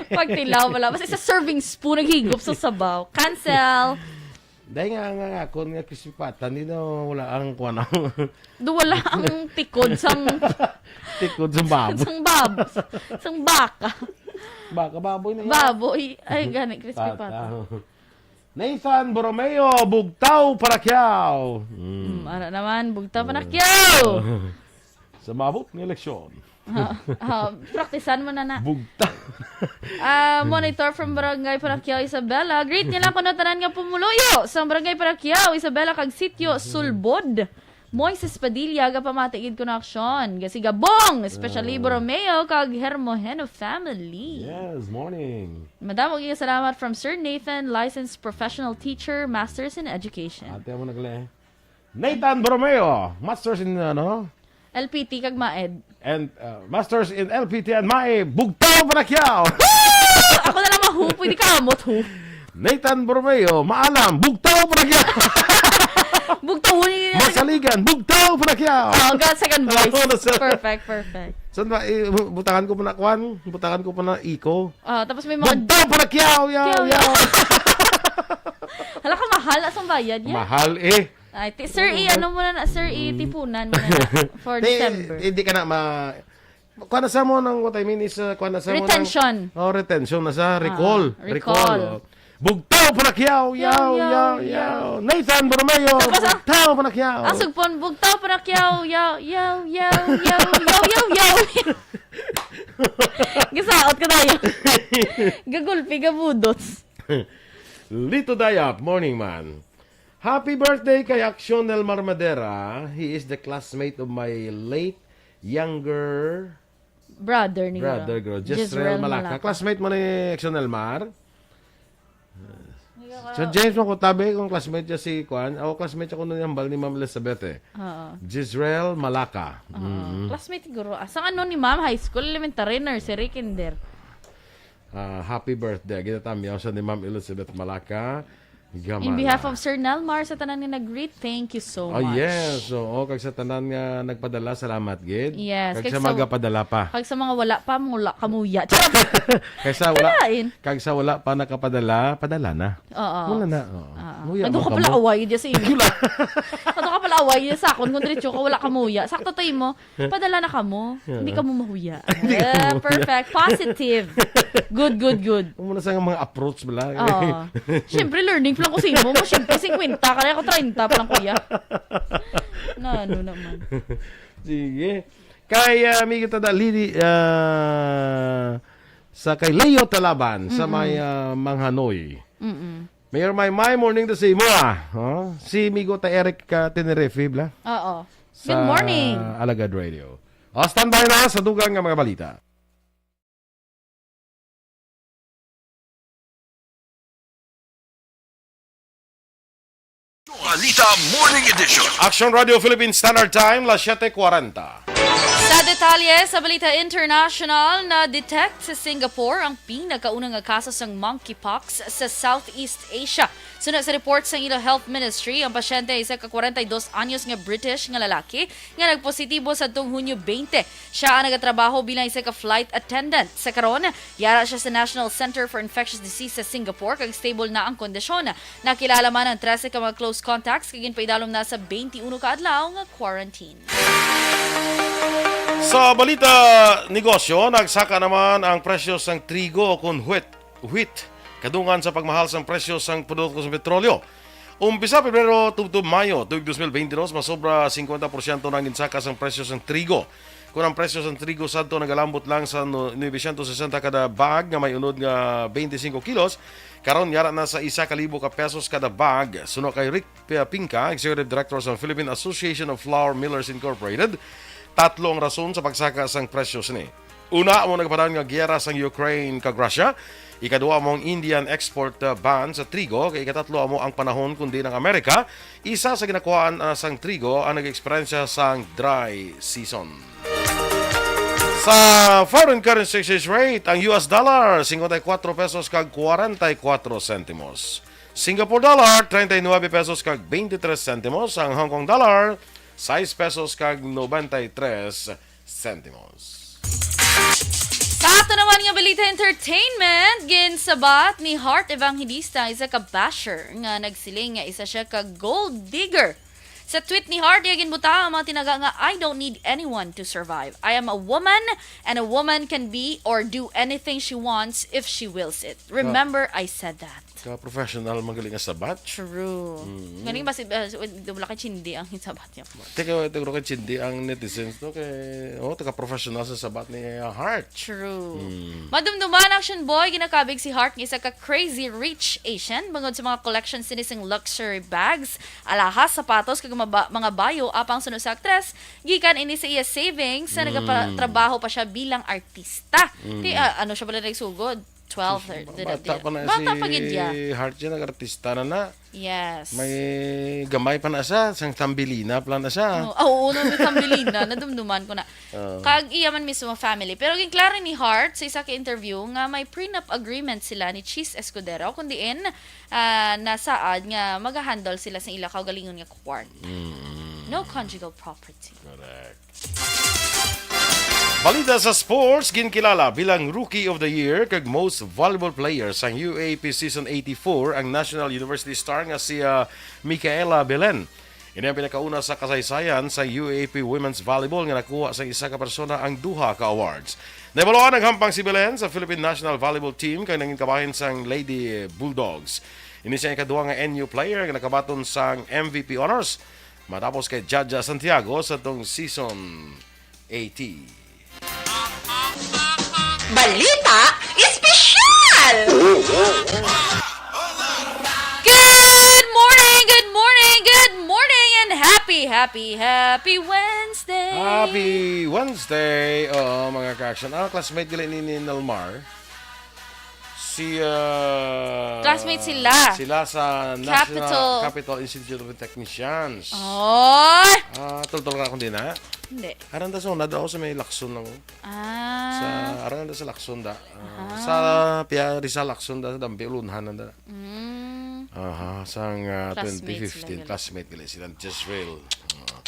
Pag tilaw, wala. Basta isa serving spoon, naghigop sa sabaw. Cancel. Dahil nga, nga, nga, kung nga crispy pata, hindi na wala ang kuwan, ah. Do wala ang tikod sang Tikod sa baboy. sang bab-, sang baka. Baka baboy na yan. Baboy. Ay, gani, crispy Pata. pata. Nathan Borromeo, Bugtaw, Paraquiao. Mm. Mm, ara naman, Bugtaw, Paraquiao. Sa maabot nga eleksyon. Ah, ah, praktisan mo na na. Bugtaw. Ah, monitor from Barangay Paraquiao, Isabela. Greet niyo lang kuno tanan nga pumuluyo sa Barangay Paraquiao, Isabela, kag Sitio Sulbod. Moises Padilla, gapamati gid kuno aksyon. Gasigabong, especially Ah. Borromeo kag Hermoheno family. Yes, morning. Madamo gid salamat from Sir Nathan, licensed professional teacher, masters in education. Ate mo nagle. Nathan Borromeo, masters in, ano? L P T kag MAED. And, uh, masters in L P T and MAED, Bugtaw, Paraquiao. Ako na lang mahu, pwede ka amot, hu. Nathan Borromeo, Maalam, Bugtaw, Paraquiao. Bugtaw, hu, ni- Masaligan, Bugtaw, Paraquiao. Oh, God, second voice. Ano, sir? Perfect, perfect. Saan ba, eh, bu-, butangan ko pa na, kwan? Butangan ko pa na, Iko. Ah, tapos may mga Bugtaw, Paraquiao, yaw, Kiyaw, yaw. yaw. Hala ka, mahal, asang bayad yan? Mahal, eh. Ay, ti-, Sir E, ano mo na na, Sir E, Mm. tipunan mo na na for Di, December. Hindi ka na ma-, kuha na sa mo ng, what I mean is, uh, kuha na sa mo ng Retention. Oh, retention na sa Ah, recall. recall. Recall, oh. Bugtaw, Paraquiao, Yaw, yaw, yaw, yaw, yaw. yaw. Nathan Borromeo, Tapos ang Bugtaw, Paraquiao. Ang sugpon, Bugtaw, Paraquiao, yaw, yaw, yaw, yaw, yaw, yaw, yaw. Gisaot ka tayo. Gagulpi, gabudots. Lito Dayap, morning man. Happy birthday kay Action Nelmar Madera. He is the classmate of my late younger Brother ni brother, Ro. Jezreel Jezreel Malaka. Malaka. Classmate mo ni Action Nelmar? Hindi ka Sa ka- James mo ko tabi kung classmate niya si Kwan. Ako classmate ako nun yung hambal ni Ma'am Elizabeth eh. Oo. Jezreel Malaka. Oo. Mm. Classmate siguro. Ah, sa ano ni Ma'am? High school, elementary, nursery, kinder. Ah, happy birthday. Ginatamyaw sa ni Ma'am Elizabeth Malaka. Gamala. In behalf of Sir Nelmar, sa tanan nga nag-greet, thank you so Oh, much. yes. Oo, kag sa tanan nga nagpadala, salamat gid. Yes, Kag kag sa sa, magapadala pa. kag sa mga wala pa, mula kamuya. Charot! Kag sa wala, Kalain. kag sa wala pa nakapadala, padala na. Oo. Wala na. Oo. Oo. Muya Ano man ka pala kamo. away dyan sa inyo? Wala. Ano ka pala away dyan sa akon kung diretso ka, wala kamuya? Sakto to imo. Padala na kamo. Yeah. Hindi kamo mahuya. Hindi kamo Eh, mahuya. perfect. Positive. Good, good, good. Huwag mo na sa mga approach bala. Oo. Siyempre, learning pa lang ko sa imo mo. Siyempre, fifty ka rin. Ako, thirty pa lang, kuya. Na, ano naman. Sige. Kay, ah, amigo tada, Lili, ah, sa kay Leo Talaban, sa Mm-mm. may, ah, Manghanoy. Mm-mm. Mayor Maymay, morning to sa imo, ah. Oh, si Migo ta Eric, ah, Tenerife, bla? Oo. Sa Good morning. Alagad Radio. Oh, standby na sa dugang nga mga balita. Balita Morning Edition. Action Radio Philippine Standard Time, las siete cuarenta. Sa detalye sa balita international, na-detect sa Singapore ang pinakauna nga kaso sang monkeypox sa Southeast Asia. Suno sa report sang ila health ministry, ang pasyente ay isa ka kwarenta y dos anyos nga British nga lalaki nga nagpositibo sadtong Hunyo twenty. Siya ang nagatrabaho bilang isa ka flight attendant. Sa karon, yara siya sa National Center for Infectious Disease sa Singapore, kag stable na ang kondisyon. Nakilala man ang trese ka mga close contacts, kag ginpaidalom na sa twenty-uno ka adlaw nga quarantine. Sa balita negosyo, nagsaka naman ang presyo sang trigo o kon wheat, wheat, kadungan sa pagmahal sang presyo sang produkto sa petrolyo. Umpisa Pebrero tubtob Mayo tuig dos mil bente dos, masobra singkwenta porsyento na ang ginsaka sang presyo sang trigo. Kon ang presyo sang trigo sadto nagalambot lang sa no-, novecientos sesenta kada bag nga may unod nga twenty-five kilos, karon yara na sa isa ka libo ka pesos kada bag. Suno kay Rick P-, Pinca, Executive Director sa Philippine Association of Flour Millers Incorporated, tatlo ang rason sa pagsaka sang presyo sini. Una, amo nagpadaan nga giyera sang Ukraine kag Russia. Ikaduha, amo ang Indian export, uh, ban sa trigo. Kay ikatatlo, amo ang panahon kundi ang Amerika, isa sa ginakuhaan, uh, sang trigo ang nag-eksperyensya sang dry season. Sa foreign currency exchange rate, ang U S dollar, singkwenta y kuwatro pesos kag kwarenta y kuwatro sentimos. Singapore dollar, treinta y nuebe pesos kag twenty-tres sentimos. Ang Hong Kong dollar, sais pesos kag nobenta y tres sentimos. Sa ato naman nga balita entertainment, ginsabat ni Heart Evangelista, isa ka basher, nga nagsiling nga isa siya ka gold digger. Sa tweet ni Heart, iya ginbutang ang mga tinaga nga, "I don't need anyone to survive. I am a woman, and a woman can be or do anything she wants if she wills it. Remember, I said that." Ka-professional man gali nga sabat. True. Mm. Galing ba si, uh, wala kay Chindi ang sabat niya? Teka, teka, kay Chindi ang netizens, no? Kay, oh, taga-professional sa sabat ni, uh, Heart. True. Mm. Madumduman, Action Boy, ginakabig si Heart nga isa ka crazy rich Asian bangod sa mga collection sini sing luxury bags, alahas, sapatos, kag maba-, mga bayo, apang suno sa aktres, gikan ini sa iya savings sa Mm. nagatrabaho pa siya bilang artista. Mm. Ti, ah, ano siya pala nagsugod? Twelve, Sus, thirteen, bata pa na. Bata si pa gid ya. Heart siya, nag-artista na na. Yes. May gamay pa na siya, sang tambilina pa na siya. Oh, ah, oo, no, may tambilina. Nadumduman ko na. Ah. Kag iya man mismo family. Pero ginklaro ni Heart sa isa ka interview nga may prenup agreement sila ni Chiz Escudero, kun diin, ah, nasaad nga magahandle sila sa ila kaugalingon nga kwarta. Mm. No conjugal property. Correct. Balita sa sports, ginkilala bilang Rookie of the Year kag Most Valuable Player sang U A P Season eighty-four ang National University star nga si, ah, Micaela Belen. Ini ang pinakauna sa kasaysayan sa U A P Women's Volleyball nga nakuha sang isa ka persona ang duha ka awards. Nahibaluan naghampang si Belen sa Philippine National Volleyball Team kag nangin kabahin sang Lady Bulldogs. Ini siya ang ikaduha nga N U player nga nakabaton sang M V P honors matapos kay Jaja Santiago sa tong season eighty. Balita Espesyal! Good morning, good morning, good morning, and happy, happy, happy Wednesday! Happy Wednesday! Oo, mga ka-action. Ah, classmate gali ni, ni Nalmar. Si, ah, Classmate sila. Sila sa National Capital. Capital Institute of Technicians. Oy! Ah, tultol ka kung di na. Hindi. Aranda sa una daw sa may Lacson lang. Ah. Sa, aranda sa Lacson da. Ah, Aha. Sa Pia, Rizal Lacson da, sa Dampi, Ulunhan da. Mm. Aha, sang, ah, Classmates twenty fifteen, lang yun. Classmate gali sila, Jezreel. Ah.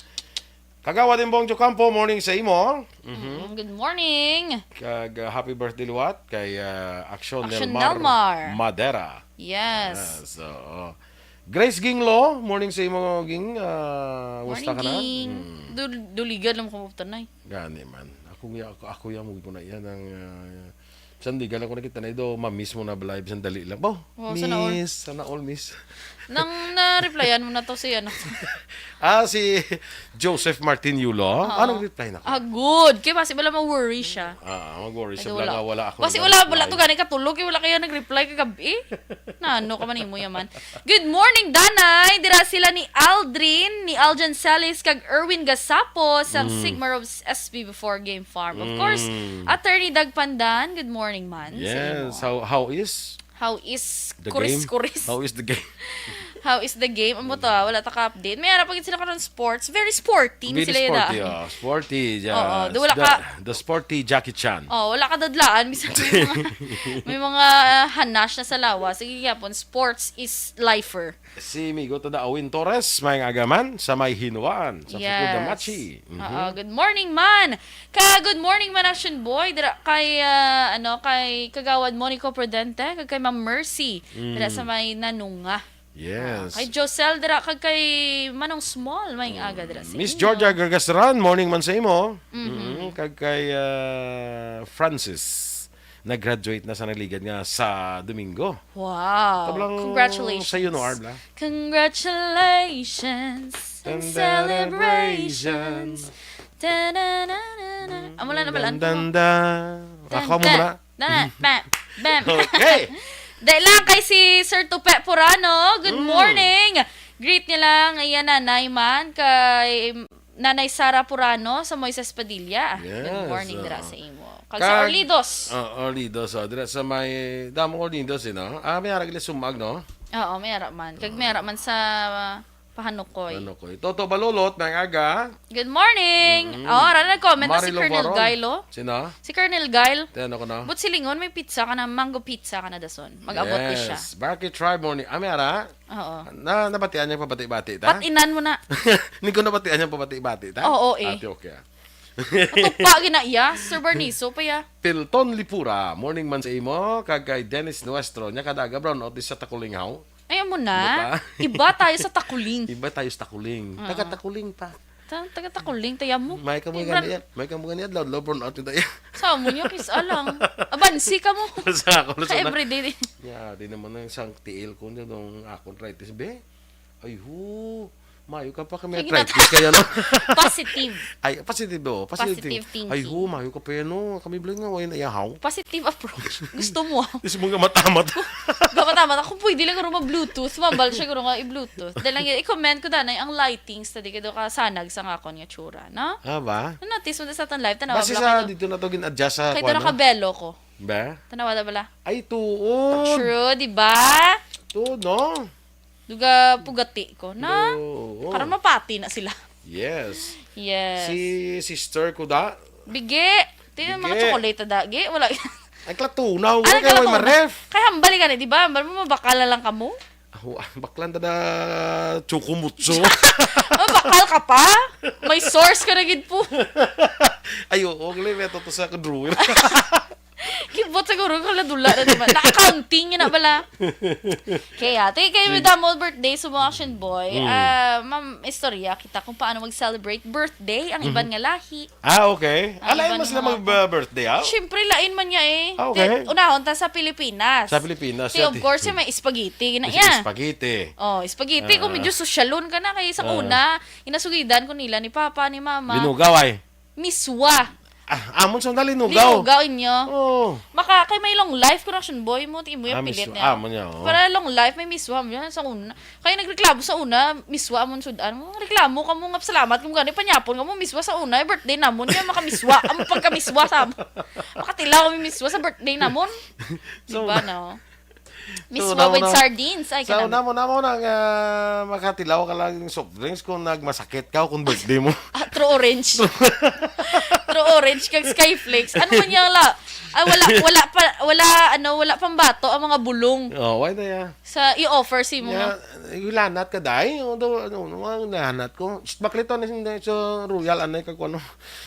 Kagawad Imbong Jocampo, morning sa imo. Mhm. Mm, good morning. Kag, ah, happy birthday liwat kay, ah, Action Action Nelmar Nelmar. Madera. Yes. Ah, so, oh. Grace Ginglo, morning sa imo, Ging. Ah, musta ka na? Morning, Ging. Hmm. Dul-, duligan lang ko mabutan na eh. Gani man. Ako ya, ako, ako ya mo gid ko na iya nang, ah, Sandigan ako nakita na ito, ma-miss mo na live, sandali lang. Bo, Oh, sana all. Miss, sana all, miss. Nang na-replyan mo na to si ano? Ah, si Joseph Martin Yulo. Oo. Ah, nag-reply na ko. Ah, good. Kaya basi wala ma-worry siya. Ah, mag-worry siya. Ay, wala. Wala, wala ako Basi nag-reply. Wala, wala to gani katulog, eh, wala kaya nag-reply kagabi. Na ano ka man imo yaman. Good morning, Danay. Dira sila ni Aldrin, ni Aljan Celis, kag Erwin Gasapo sa Mm. Sigma Robes S P before Game Farm. Of course, Mm. Attorney Doug Pandan, good morning man sa imo. Yes, how, how is How is the kuris-kuris? Game? How is the game? How is the game? Amo to, ah, wala ta ka-update. May ara pa gid sila karon sports. Very sporty ni Very sila sporty, yun, ah. Oh. Sporty, Oo, yeah. do wala The, ka the sporty Jackie Chan. Oh, wala ka dadlaan, bisan may mga, may mga hanash na sa lawas. Sige gyapon, sports is lifer. Si Migo Tada Awin Torres, may agaman sa may Hinuan, sa Yes. Fukudamachi. Mhm. Oo, good morning man. Ka good morning man, Action Boy. Dira kay, ah, ano, kay Kagawad Monico Prudente, kag kay Ma'am Mercy. Dira Mm. sa may Nanunga. Yes. Ah, kay Josel dira, kag kay Manong Small, may Mm. aga dira sa Miss inyo. Georgia Gargasran, morning man sa imo. Mhm. Mm, kag kay, ah, Francis. Nag-graduate na sa Nagligad nga sa Domingo. Wow. Kablang Congratulations. Sa Yunoar, bla. Congratulations and And celebrations. celebrations. Ta-na-na-na-na. Amo lang na pala. Dan, dan, dan. Ako mo na. Na, bam, bam. Okay. Dahil lang kay si Sir Tupe Purano, good Mm. morning. Greet niya lang, iya nanay man, kay Nanay Sara Purano sa Moises Padilla. Yes, Good morning, dira oo. sa imo. Kag sa Kag, Orlidos. oh, Orlidos, oh, dira sa may, damong Orlidos, eh, no? Ah, may ara gila sumag, no? Oo, may ara man. Kag may ara man sa Pahanukoy. Pahanukoy. Toto Balulot, may aga. Good morning! Mm. Oh, ara nag-comment na si Marilyn Colonel Varon. Gailo. Sino? Si Colonel Gail. Te, ano ko na? But silingon, may pizza ka na, mango pizza ka na dason. Mag-abot ni siya. Yes. Barky Tribe morning. Ah, may ara? Oo. Na, nabatian niya pabati-bati, ta? Patinan mo na. Hindi ko nabatian niya pabati-bati, ta? Oo, eh. Ate, okay, ah. Matupa, gina iya. Sir Barniso pa, ya. Pilton Lipura, morning man sa imo, kag kay Dennis Nuestro, nya kada aga brown out sa Takulinghaw. Ay, amo na. Ano pa? Iba tayo sa Takuling. Iba tayo sa Takuling. Oo. Taga Takuling pa. Ta-, taga Takuling, tayo mo. May ka mo Iba- gani, may ka mo gani, adlaw, adlaw, brown out yung tayo. Sa amo niyo, kis alang. Abansi ka mo. Sa ako, Sa sa na- everyday. Ya, di naman ang isang tiil ko niya nung akong arthritis, be. Ay, ho. Mayo ka pa kami Sige na. arthritis kaya, no? Positive. Ay, positive, oh. Positive. Positive thinking. Ay, ho, mayo ka pa yan, no? Kami, bling, nga, wayan, ayahaw. Positive approach. Gusto mo, ah. Gusto mo nga matamat. Gamatama, kung pwede lang guro ma-Bluetooth, mabal siya guro nga i-Bluetooth. Dahil lang yun, i-comment ko danay ang lightings, tadi ka daw kasanag sa ngakon nga tsura, no? Ah, ba? Na-notice mo sa aton live, tanawa Basta bala sa kayo. dito na to gin-adjust sa Kay kuwan, doon no? nakabelo ko. Ba? Tanawa na bala. Ay, tuod. True, di ba? Tuod, no? Duga pugati ko na. Oo. Karon mapati na sila. Yes. Yes. Si sister ko da. Bigi. Ti mga Bigi. chocolate da, gi. Wala. Ay, klatunaw. Ano Wala kay ka way lang maref. Kay hambal ka na, di ba? Hambal mo, mabakal na lang kamo. Ako, ah, baklan ta da chukumutso. Mabakal ka pa? May source ka na gid po. Ay, oo, gali, may to sa ka drawer. Kibot siguro ko, ladula na naman. Na-accounting yun na bala. Kaya, ate, kayo may Sige. damo birthday sa mga Action Boy. Mm. Ah, ma'am, istorya kita kung paano mag-celebrate birthday ang iban Mhm. nga lahi. Ah, okay. Ang Alain iban mo sila nga mag-, uh, birthday, ah? Siyempre, lain man niya eh. Ah, okay. Kay unahon ta sa Pilipinas. Sa Pilipinas, Kay, siya, of ti-, course, siya may spaghetti. Na May iya. spaghetti. Oh, spaghetti, kung Ah. medyo sosyalon ka na, kay sa Ah. una, inasugidan ko nila ni Papa, ni Mama. Linugaw, ay. Miswa. Ah, amon sa una, linugaw. Linugaw inyo. Oo. Maka, kay may long life, correction boy mo, ti imo yung Ah, pilit miswa. na. Amon niya, oo. Para long life, may miswa mo yun sa una. Kaya nagreklamo sa una, miswa amon sudan mo. Reklamo ka mo nga, salamat kung gani, panyapon ka mo, miswa sa una, eh, birthday namon, kaya makamiswa. Ang pagkamiswa sa amon. Makatilaw kami miswa sa birthday namon. So, Diba, no? Miswa So, with namo na, sardines. Ay, so, kanami. namo, namo na nga makatilaw ka lang yung soft drinks kung nagmasakit ka o kung birthday mo. Ah, True Orange. True Orange kag Skyflakes. Ano man yan la? Ay, wala, wala pa, wala, ano, wala pang bato ang mga bulong Oh, why na ya? sa i-offer si mo. Ya, Lanat ka, day. Ano daw, ano, ano, ang lanat ko. Shh, baklit to, ano, sa Royal, ano, kag ano.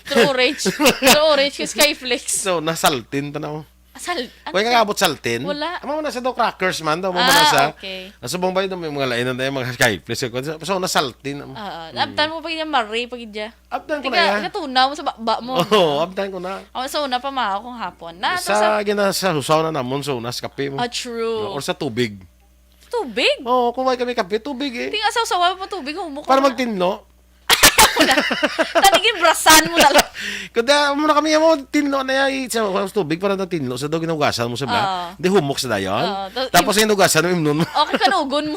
True Orange. True Orange kag Skyflakes. So, nasaltin pa na, oh. Asal-, ano Wala sa ka abot saltin? Wala. Amo na sa daw crackers man, daw mo Ah, na sa. okay. Ang subong ba yun, may mga lain na tayo, mga skyflakes, so, so, nasaltin. Oo. Mm. Abtan mo pa yun, Marie, pa yun dyan. Abtan ko na Tiga, yan. Katunaw mo sa baba mo. Oo, abtan ko na. Ako sa una pa, mga akong hapon. Na, to Sa sa gina-, sa susaw na namon, so, nas kape mo. Ah, true. Or sa tubig. Tubig? Oo, kung may kami kape, tubig eh. Tinga sa usawa mo tubig, humok Para ka na. magtinlo. Tanigin, brasan mo na lang. Kada mo na kami mo tinlo na yan, sa sa tubig para na tinlo sa daw ginugasan mo sa bla. Oo. Di humok sa dayon. Oo, to- Tapos yung hinugasan mo, imnon mo. Okay, kanugon mo.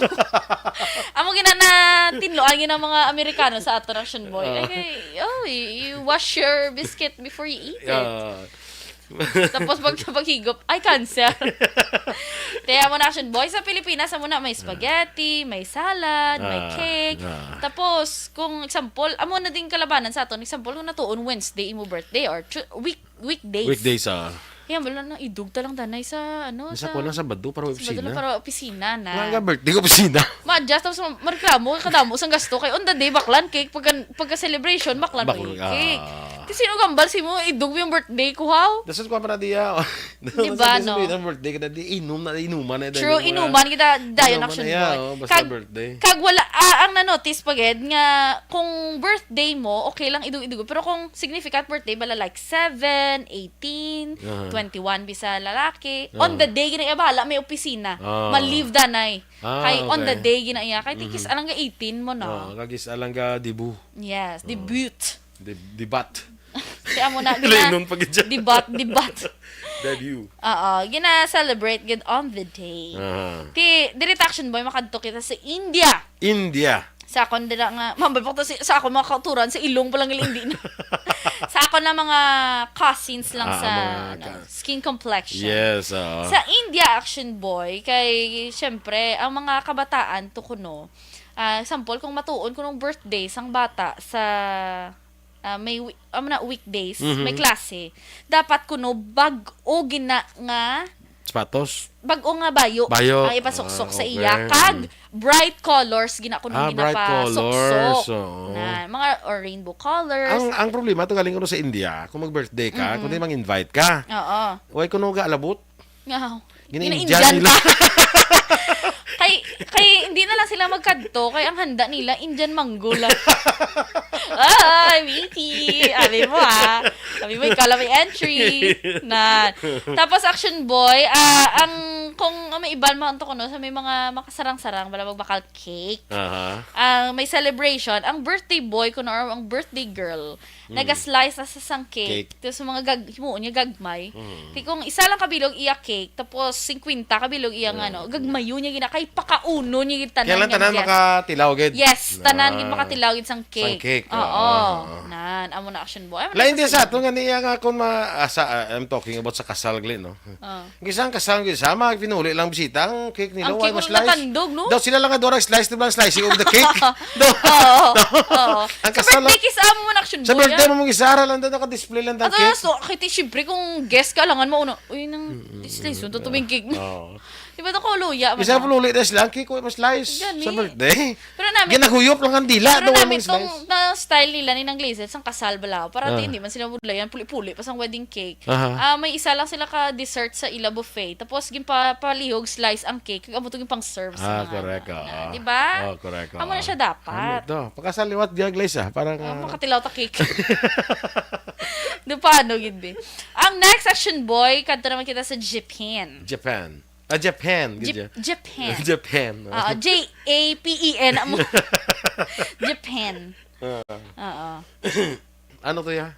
Amo gina na tinlo ang gina mga Amerikano sa attraction boy. Oo. Ay, kay, oh, you, you wash your biscuit before you eat it. Yeah. Tapos pag paghigop, ay, cancer. Kaya mo na, Action Boy, sa Pilipinas, amo na, may spaghetti, may salad, may Ah, cake. ah. Tapos, kung example, amo na din kalabanan sa aton. Example, kung natuon Wednesday, imo birthday, or tu- week weekdays. Weekdays, ah. Yan, wala na, idugta lang tanay sa, ano, Sa kuwan lang, Sabado, para Sabado opisina. lang, para opisina na. Nga nga, birthday ko, opisina. Ma-adjust, tapos ma- mareklamo, kadamo sang gasto. Kay on the day, baklan cake. Pagka, pagka celebration, baklan Baklan, cake. ah. Di sino gambal si mo, idug mo yung birthday ko, how? Dasal ko pa na diya. Di ba, no? Ang birthday ka na, di inom na, inuman na. True, dahil inuman kita, dayon, inuman Action na yan, Boy. Oh, basta Kag- birthday. Kag wala, ah, ang na-notice pa gid nga kung birthday mo, okay lang idug-idug. Pero kung significant birthday, bala like seven, eighteen, Aha. twenty-one bisa lalaki, Aha. on the day, gina iya bahala, may opisina. Ah. Ma-leave danay. Ah, Kay on the okay. day, gina iya. Kay tikis alang ga eighteen mo, no? Oh, kagis alang ga dibu. Yes, debut. Di, dibat. Kaya mo na, Lainon pa gid siya. Dibat, dibat. Debut. Oo, gina-celebrate gid on the day. Aha. Ti, diri ta, Action Boy, makadto kita sa India. India. Sa akon dira nga, mambal pa ko to si, sa akon mga kauturan, sa ilong pa lang, hindi na. Sa akon na mga cousins lang Ah, sa mga ano, ka- skin complexion. Yes, oo. Sa India, Action Boy, kay syempre, ang mga kabataan to kuno, ah, example, kung matuon kunong birthday sang bata sa ah, may wi- amo na, weekdays, Mhm. may klase, dapat kuno bag-o gina nga Sapatos. bag-o nga bayo, Bayo. Ang ipasuksok Ah, sa okay. iya, kag bright colors gina kuno Ah, bright ginapasuksok. colors, oo. Na, mga or rainbow colors. Ang ang problema to galing kuno sa India, kung mag-birthday ka, kung di mang-invite ka, Oo. way kuno ga alabot. Nga. Gina-Indian Gina-Indian nila. ka. Kay, kay hindi na lang sila magkadto, kay ang handa nila, Indian mango lang. Ay, witty. Abi mo, ah. Abi mo, ikaw lang may entry. Na. Tapos, Action Boy, ah, ang, kung may iban mo, anto ko, no, sa may mga makasarang-sarang, wala magbakal cake. Aha. Ang may celebration, ang birthday boy kuno or ang birthday girl, naga-slice na sa sang cake. Cake. Tapos mga gag himuon niya gagmay. Ti kung isa lang kabilog iya cake, tapos singkwenta kabilog iya nga, no, gagmayo niya gina kay pakauno niya gid tanan Kaya lang nga tanan guest. makatilaw gid. Yes, tanan Ah. gid makatilaw gid sang cake. Sang cake, Oo. oo. Nan, amo na, Action Boy. Amo na Lain din sa sa ato nga niya nga kung ma, ah, sa, ah, I'm talking about sa kasal gali, no? Oh. Gisang kasal, gisang mga pinuli lang bisita ang cake nila, Ang why cake mas mo slice? natandog, no? Daw sila lang nga duha slicing of the cake. Daw. Oo. Ang Sa kasal birthday kiss amo mo na, Action Sa Boy, birthday ah. mo mong isara lang daw naka-display lang ang Ato cake. na, so, kay ti, syempre, kung guest ka, langan mo, una, uy, nang display, so, tutuming cake mo. Oo. Di ba, ito ko luya, man, Isa ah. Pinuli na sila ang cake, why mas slice? Gani. Sa birthday. Pero nami, Ginahuyop lang ang dila, pero daw, nami mas itong slice. Na-style nila ni nang Glazed sang kasal bala. Para Ah. hindi man sila budlayan, puli-puli pa sang wedding cake. Aha. Ah, may isa lang sila ka dessert sa ila buffet. Tapos, ginpapalihog, slice ang cake. Kag amo to ginpang-serve sa Ah, mga correct, ano, ah. na, di ba? Oh, correct, Amo ah. na siya dapat. Amo to. Pakasaliwat diya, Glaze, ah. Parang, Ah, ah, makatilaw ta cake. Di pa, ano, gid, be? Ang next, Action Boy, kadto naman kita sa Japan. Japan. Ah, Japan. Jap- Gidya. Japan. Japan. Oo, J A P E N, amo. Japan. Ah. Oo. Ano to ya?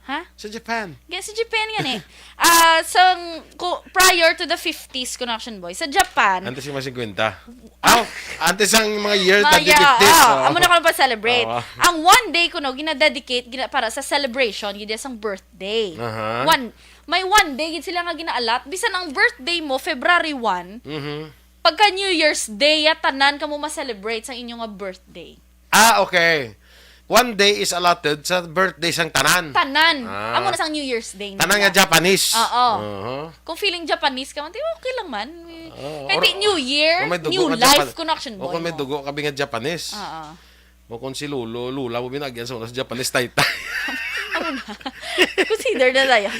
Ha? Sa Japan. Kaya sa Japan yan eh. Ah, sang, ko, prior to the fifties, kuno, Action Boy. Sa Japan, Antes yung mga singkwenta. Aw, antes ang mga year, Mga, twenty fifties. ah, Oh. amo na ko pa-celebrate. Oo. Ang one day kuno, gina-dedicate gina, para sa celebration, gid sang birthday. Aha. One, may one day gid sila nga gina-allot. Bisan ang birthday mo, February one, Mhm. pagka New Year's Day, ya, tanan kamo ma-celebrate sa inyo nga birthday. Ah, okay. One day is allotted sa birthday sang tanan. Tanan. Ah. Amo na sang New Year's Day Tanan nila. Nga Japanese. Oo. Aha. Kung feeling Japanese ka man, di okay lang man. Oo, Kahit or- di New Year, Kung may dugo new ka life Japan- kuno, Action O Boy kung may mo. Dugo ka bi nga Japanese. Oo. O kung si Lolo, Lola mo binagyan sa una sa Japanese, taytay. Amo na. Consider na tayo.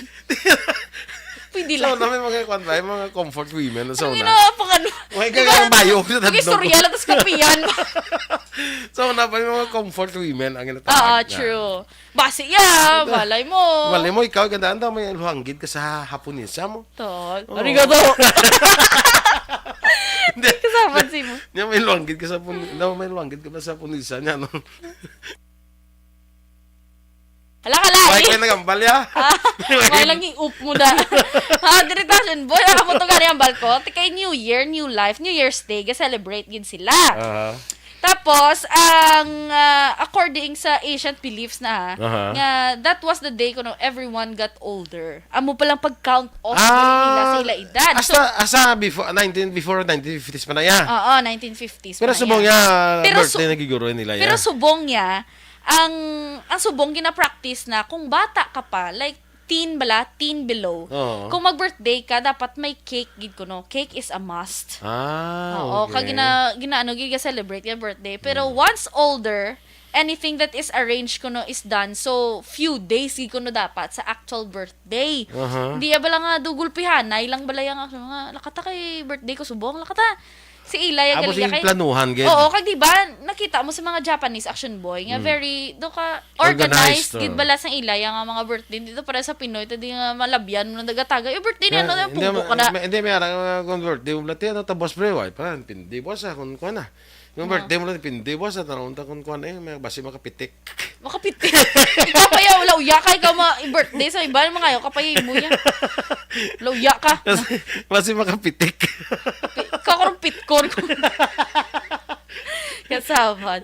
Pwede So, lang. na may mga kwan ba, yung mga comfort women na sa Ang una. ina, pang ano? May Di ba, kaya ang bayo, mag-istorya lang, tas kapihan. So, na pa yung mga comfort women ang ginatawag Ah, na. True. Basi, yeah, malay mo. Malay mo, ikaw, gandaan daw, may luhanggit ka sa Haponesa mo. Tol. Oo. Arigato. Hindi. Kasama si mo. Niya may luhanggit ka sa Hapon-, daw may luhanggit ka ba sa Haponesa niya, no? Hala, hala, Why eh. kayo nagambal, ya? Ah, wala lang i-up mo da. Ha, diri ta, Action Boy, ah, amo to gani ang balko. Ti kay New Year, new life, New Year's Day, ga-celebrate gid sila. Aha. Tapos, ang, ah, according sa ancient beliefs na, ha, Aha. nga that was the day kuno everyone got older. Amo palang pag-count off Ah, nila sa ila edad. So, Hasta, hasta before, nineteen, before nineteen fifties pa na, ya. Oo, nineteen fifties Pero pa na subong yan. ya, Pero birthday su-, na giguro nila, pero ya. subong niya, ang, ang subong gina-practice na kung bata ka pa, like, teen bala, teen below. Oo. Kung mag-birthday ka, dapat may cake gid kuno. Cake is a must. Ah, Oo, okay. kag gina-, ginaano gid, ga-celebrate nga birthday. Pero Mm. once older, anything that is arranged kuno is done. So, few days gid kuno dapat sa actual birthday. Aha. Hindi ya bala nga do gulpihanay lang bala yang, nga, "Lakata kay birthday ko subong, lakata." Si ila ya Amo gali sige kay planuhan gid. Oo, kag di ba, nakita mo sa mga Japanese action boy nga Mm. very, do ka, Organized, organized gid oh. bala sa ila ya nga mga birthday. Dito para sa Pinoy, tadi nga malabyan mo na nagatagay. Yung birthday na, Nga, no, hindi, pungko ka na. ma-, hindi, may ara nga kung birthday mo, lati, ano, tabos, pre, why pa? Pindi, boss, ah, kung kuha na. Yung No. birthday mo lang, pindi, boss, ah, tanong ta kung kuha na, eh, may basi makapitik. Makapitik. Ikaw pa ya, wala uya ka, ikaw ma-, birthday sa iba, mga ayaw ka pa ya, imo ya. Wala uya ka. Basi, basi makapitik. Ikaw karong pitkon. Kasabot.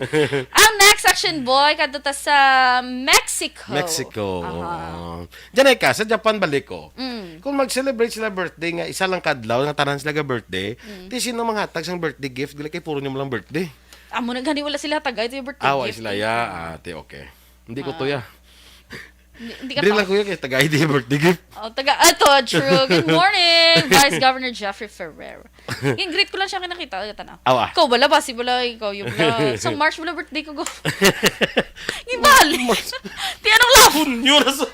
Ang next action boy, kadto ta sa Mexico. Mexico. Aha. Oo. Diyan ay ka, sa Japan balik ko. Mm. Kung mag-celebrate sila birthday nga isa lang kadlaw, nga tanan sila ga birthday, Mm. ti sino manghatag sang birthday gift, dili kay puro nyo lang birthday. Amo na gani wala sila tagay, ito yung birthday Ah, wala gift, sila, eh. ya. Ah, ti, okay. Hindi ko Ah. to, ya. Hindi, hindi ka Dili pa. lang, kuya, kay tagay di birthday gift. Oh, taga, ato, true. Good morning, Vice Governor Jeffrey Ferrer. Yung greet ko lang siya kinakita, ay, tanaw. Awa. Ikaw bala, basi bala, ikaw yung bala. Sa March bala birthday ko, go. Ibalik. Ti, anong love? Punyo na sa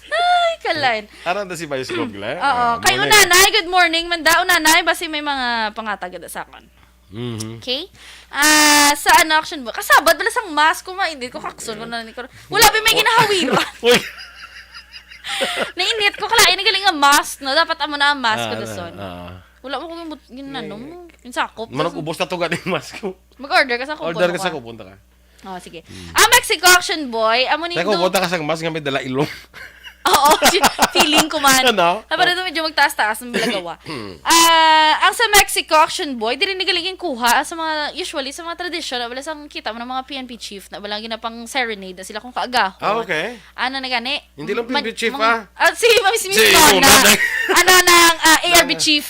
Ay, kalain. Aram na si Vice Gov, Glenn. Oo. Ah, Kay morning. Unanay, good morning. Manda, Unanay, basi may mga pangatag sa akon. Mhm. Okay? Ah, sa ano, action boy? Kasabot bala sang mask ko, mainit ko, kakson ko na ni ko. Wala ba may ginahawira? Uy. Nainit ko, kalain na galing nga mask, no? Dapat amo na ang mask ko, Ah, dason. ah. Wala mo kung gin-, gin-, ano mo, ginsakop. Manag-ubos na to gani ang mask ko. Mag-order ka sa kupon Order mo ka sa ka. kupon, ta ka. Oh, sige. Hmm. Ang Mexico action boy, amo ni Sa do- kupon, ta ka sa mask nga may dala ilong. Oo, si-, feeling ko man. Ano? Dapat ito medyo magtaas-taas ang balagawa. Hmm. Ah, ang sa Mexico, action boy, dili ni galing kuha sa mga, usually, sa mga tradisyon, na wala sang kita mo ng mga P N P chief na wala ginapang serenade na sila kung kaagahon. Ah, okay. Ano na gani? Hindi lang Man-, P N P chief, mang-, ah. ah, si Ma'am Smith Si Nona. Nona. Ano nang, ah, A R B Nona. chief?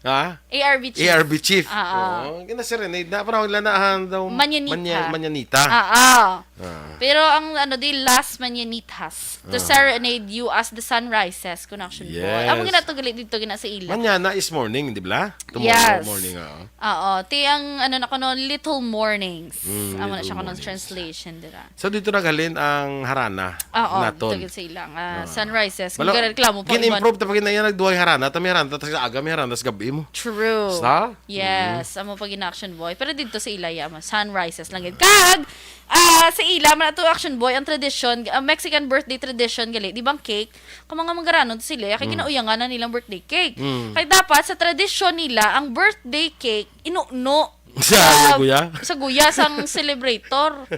Ha? A R B chief. A R B chief. Ah, ah. Oo, gina-serenade na. Parang wala na, ah, daw Manyanita. manya-, manyanita. Ah, ah. Ah. Pero ang ano di, Las Mañanitas. To Ah. serenade you as the sun rises, kung action boy. Yes. Amo gina to gali dito, gina sa ila. Mañana is morning, di ba? Tomorrow Yes. morning, oo. Oo. Ti ang ano na kuno, little mornings. Mm, Amo na little siya kuno mornings. translation dira. So, dito naghalin ang harana Oo, naton. dito sa ila nga Ah. sunrises. Wala, Nagareklamo pa iban. gin-improve ta pa ginayan, nagduway harana, ta may harana, ta sa aga, may harana, sa gabi mo. True. Sa? Yes, Mm. amo pa gina-action boy. Pero dito sa ila, ya, mo, sunrises lang gid. Kag, ah, sa ila, man ato action boy, ang tradisyon, ang Mexican birthday tradition, gali, di ba ang cake? Kung mga manggaranon sila, kay Mm. ginauyangan na nilang birthday cake. Mm. Kay dapat, sa tradisyon nila, ang birthday cake, inuno Sa sa, guya? sa guya sang celebrator.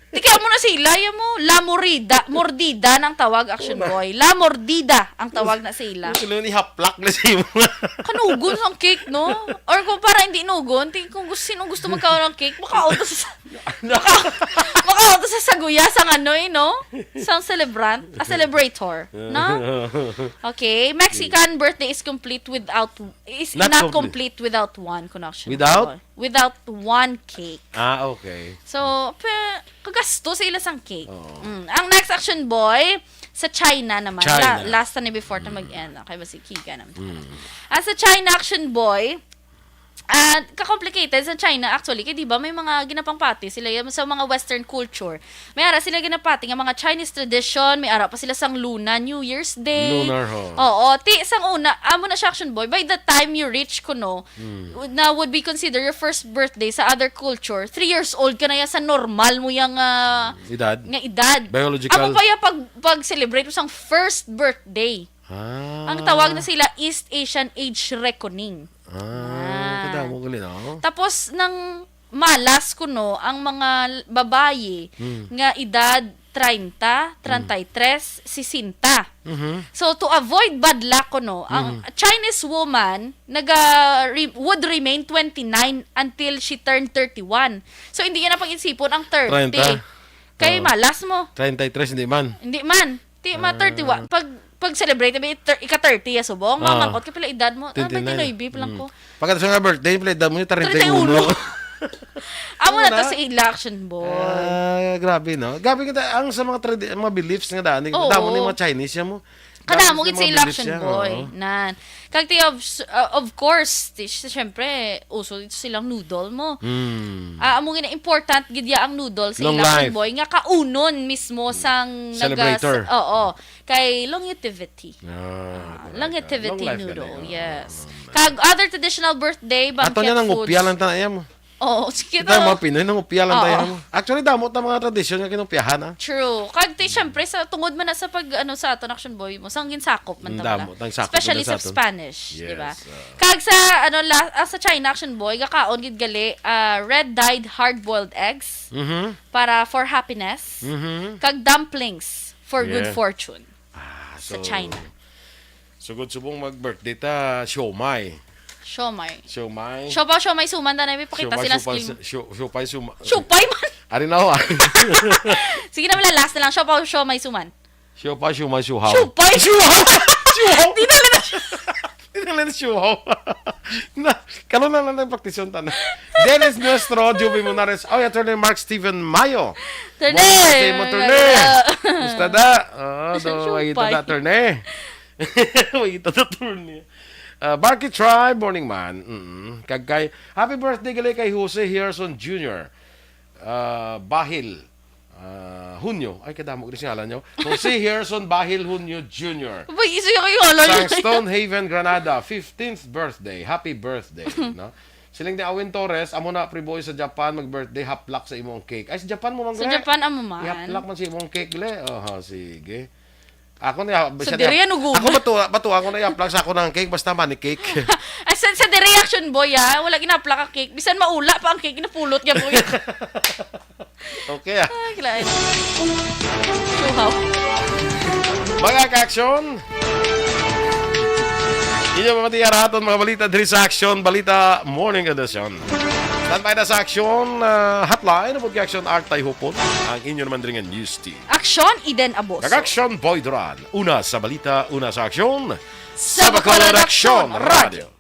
Di kaya mo na sila, yan mo, La Morida, Mordida ng tawag, action Una. boy. La Mordida ang tawag na sa ila. Yung sila yung ihaplak na sa imo. Kanugon ang cake, no? Or kung para hindi nugon, ti-, kung gusto, sino gusto magkaon ng cake, makaon to sa, maka-, makaon to sa saguya, sang ano eh, no? Sang celebrant, a celebrator, no? Okay, Mexican birthday is complete without, is Not not complete. complete without one, kung action Without? boy. Without one cake. Ah, okay. So, pe, kagasto sa ila sang cake. Oo. Mm. Ang next action boy, sa China naman. China. La-, last na ni before ta Mm. mag-end. Okay, basi kiga naman. Mm. Ah, sa China action boy, ah, ka-complicated sa China actually. Kaya di ba may mga ginapangpati sila yan sa mga Western culture. May ara sila ginapati nga mga Chinese tradition, may ara pa sila sang Luna, New Year's Day. Lunar, ho. Oo, ti, sang una, amo na siya action boy. By the time you reach kuno, Hmm. would, na would be considered your first birthday sa other culture, three years old ka na yan sa normal mo yang, ah, Edad? nga edad. Biological. Amo pa yung pag, pag-celebrate mo sang first birthday. Ah. Ang tawag na sila East Asian Age Reckoning. Ah, Ah. kadamo gali, no? Tapos, nang malas kuno ang mga l-, babayi Hmm. nga edad treinta, Hmm. treinta y tres, sesenta. Mhm. So, to avoid bad luck, kuno, ang Mm. Chinese woman naga re-, would remain twenty-nine until she turned thirty-one. So, hindi niya na pag-isipon ang thirty. Treinta. Kay Oo. malas mo. Treinta y tres, hindi man. Hindi man. Ti, ma Ah. thirty-one. Pag, pag celebrate, may thir-, ika-thirty ya subong, Ah. mamangkot ka, pila edad mo? Ah, Twenty-nine. twenty-nine pa lang Mm. ko. Pagkatapos nga birthday, pila edad mo? Treinta y uno. Treinta y uno. Amo Ano na to na? sa ila, Action Boy. Ah, grabe, no? Grabe kita, ang sa mga tradi-, mga beliefs nga daan, Oo. damo ni mga Chinese ya mo. Kadamo Damo gid sa mga ila, beliefs Action ya, Boy. oo. Nan. Kag ti, of, uh, of course, ti, syempre, uso dito silang noodle mo. Hmm. Ah, amo gid na important gid ya ang noodle sa Long ila, Action life. Boy, nga kaunon mismo Hmm. sang Celebrator. nagas-, oo. Kay longevity. Ah, Ah, correct. longevity Long life noodle, gani. Oo, yes. oo, man. Kag other traditional birthday, Ato banquet niya nang foods. upya lang tayo mo. Oo, sige Kita to. mga Pinoy, nang upya lang Oo. tayo mo. Actually, damo ta mga tradisyon nga kinupyahan, ah. True. Kag ti, syempre, sa, tungod man na sa pag, ano, sa aton, Action Boy, mo, sang ginsakop man Mm, ta damo, wala. tang sakop Especially man sa sa aton. Spanish, di ba? Yes, ah. Kag sa, ano, la, ah, sa China, Action Boy, gakaon gid gali, ah, red-dyed hard-boiled eggs Mhm. para for happiness. Mhm. Kag dumplings for good Yeah. fortune. Ah, Sa so, China. Sugod subong mag-birthday ta, siomai. Siomai. Siomai. Siopaw, siomai, suman, tanay, may pakita Siomai, sila siopay, screen. si-, sio-, siopay, suma-, Siopay man. Ari na ho, ah. Sige na, wala, last na lang. Siopaw, siomai, suman. Siopay, siomai, siuhaw. Siopay? Siuhaw! Siuhaw! Di na lang na siya. Di na lang siuhaw. Na, karon na lang ang praktisyon, tana. Dennis Nuestro, Juby Monares. Oy, Attorney Mark Steven Mayo. Attorney, Morning, Attorney Mayo. Attorney. Kumusta da? Ah, Bisan do, ay, ito siopay. da, Attorney. Wait, ito, Attorney. Ah, Barky Tribe, morning, man. Mm. Kag kay, happy birthday gali kay Jose Herson Junior. Ah, Bahil. Ah, Hunyo. Ay, kadamo ko sa ngalan nyo. Jose Herson Bahil Hunyo Junior. Uy, isa yung kayo, alam Sa niya. Stonehaven, Granada, fifteenth birthday. Happy birthday, no? Siling ni Awin Torres, amo na, pre boy, sa Japan, mag-birthday, haplak sa imo ang cake. Ay, sa Japan mo man, Sa gre? Japan, amo man. Ihaplak man sa imo ang cake, gle. Oho, sige. Ako na, Sa siya diri, na, ano, gumo? ako bato, bato ako na i-apply sa ako ng cake, basta money cake. Ay, sa, sa diri, Action Boy, ah. Wala ginaplak ang cake. Bisan maula pa ang cake, ginapulot niya, boy. Okay, ah. Ay, kilain. Suhaw. Mga ka-action, inyo mamatiya ra aton mga balita diri sa Action Balita Morning Edition. Standby na sa Action, ah, Hotline, abot kay Action Art Tay Hupon, ang inyo naman diri nga news team. Action, Eden Aboso. Kag Action Boy Duran. Una sa balita, una sa aksyon. Sa Bacolod Action Radio.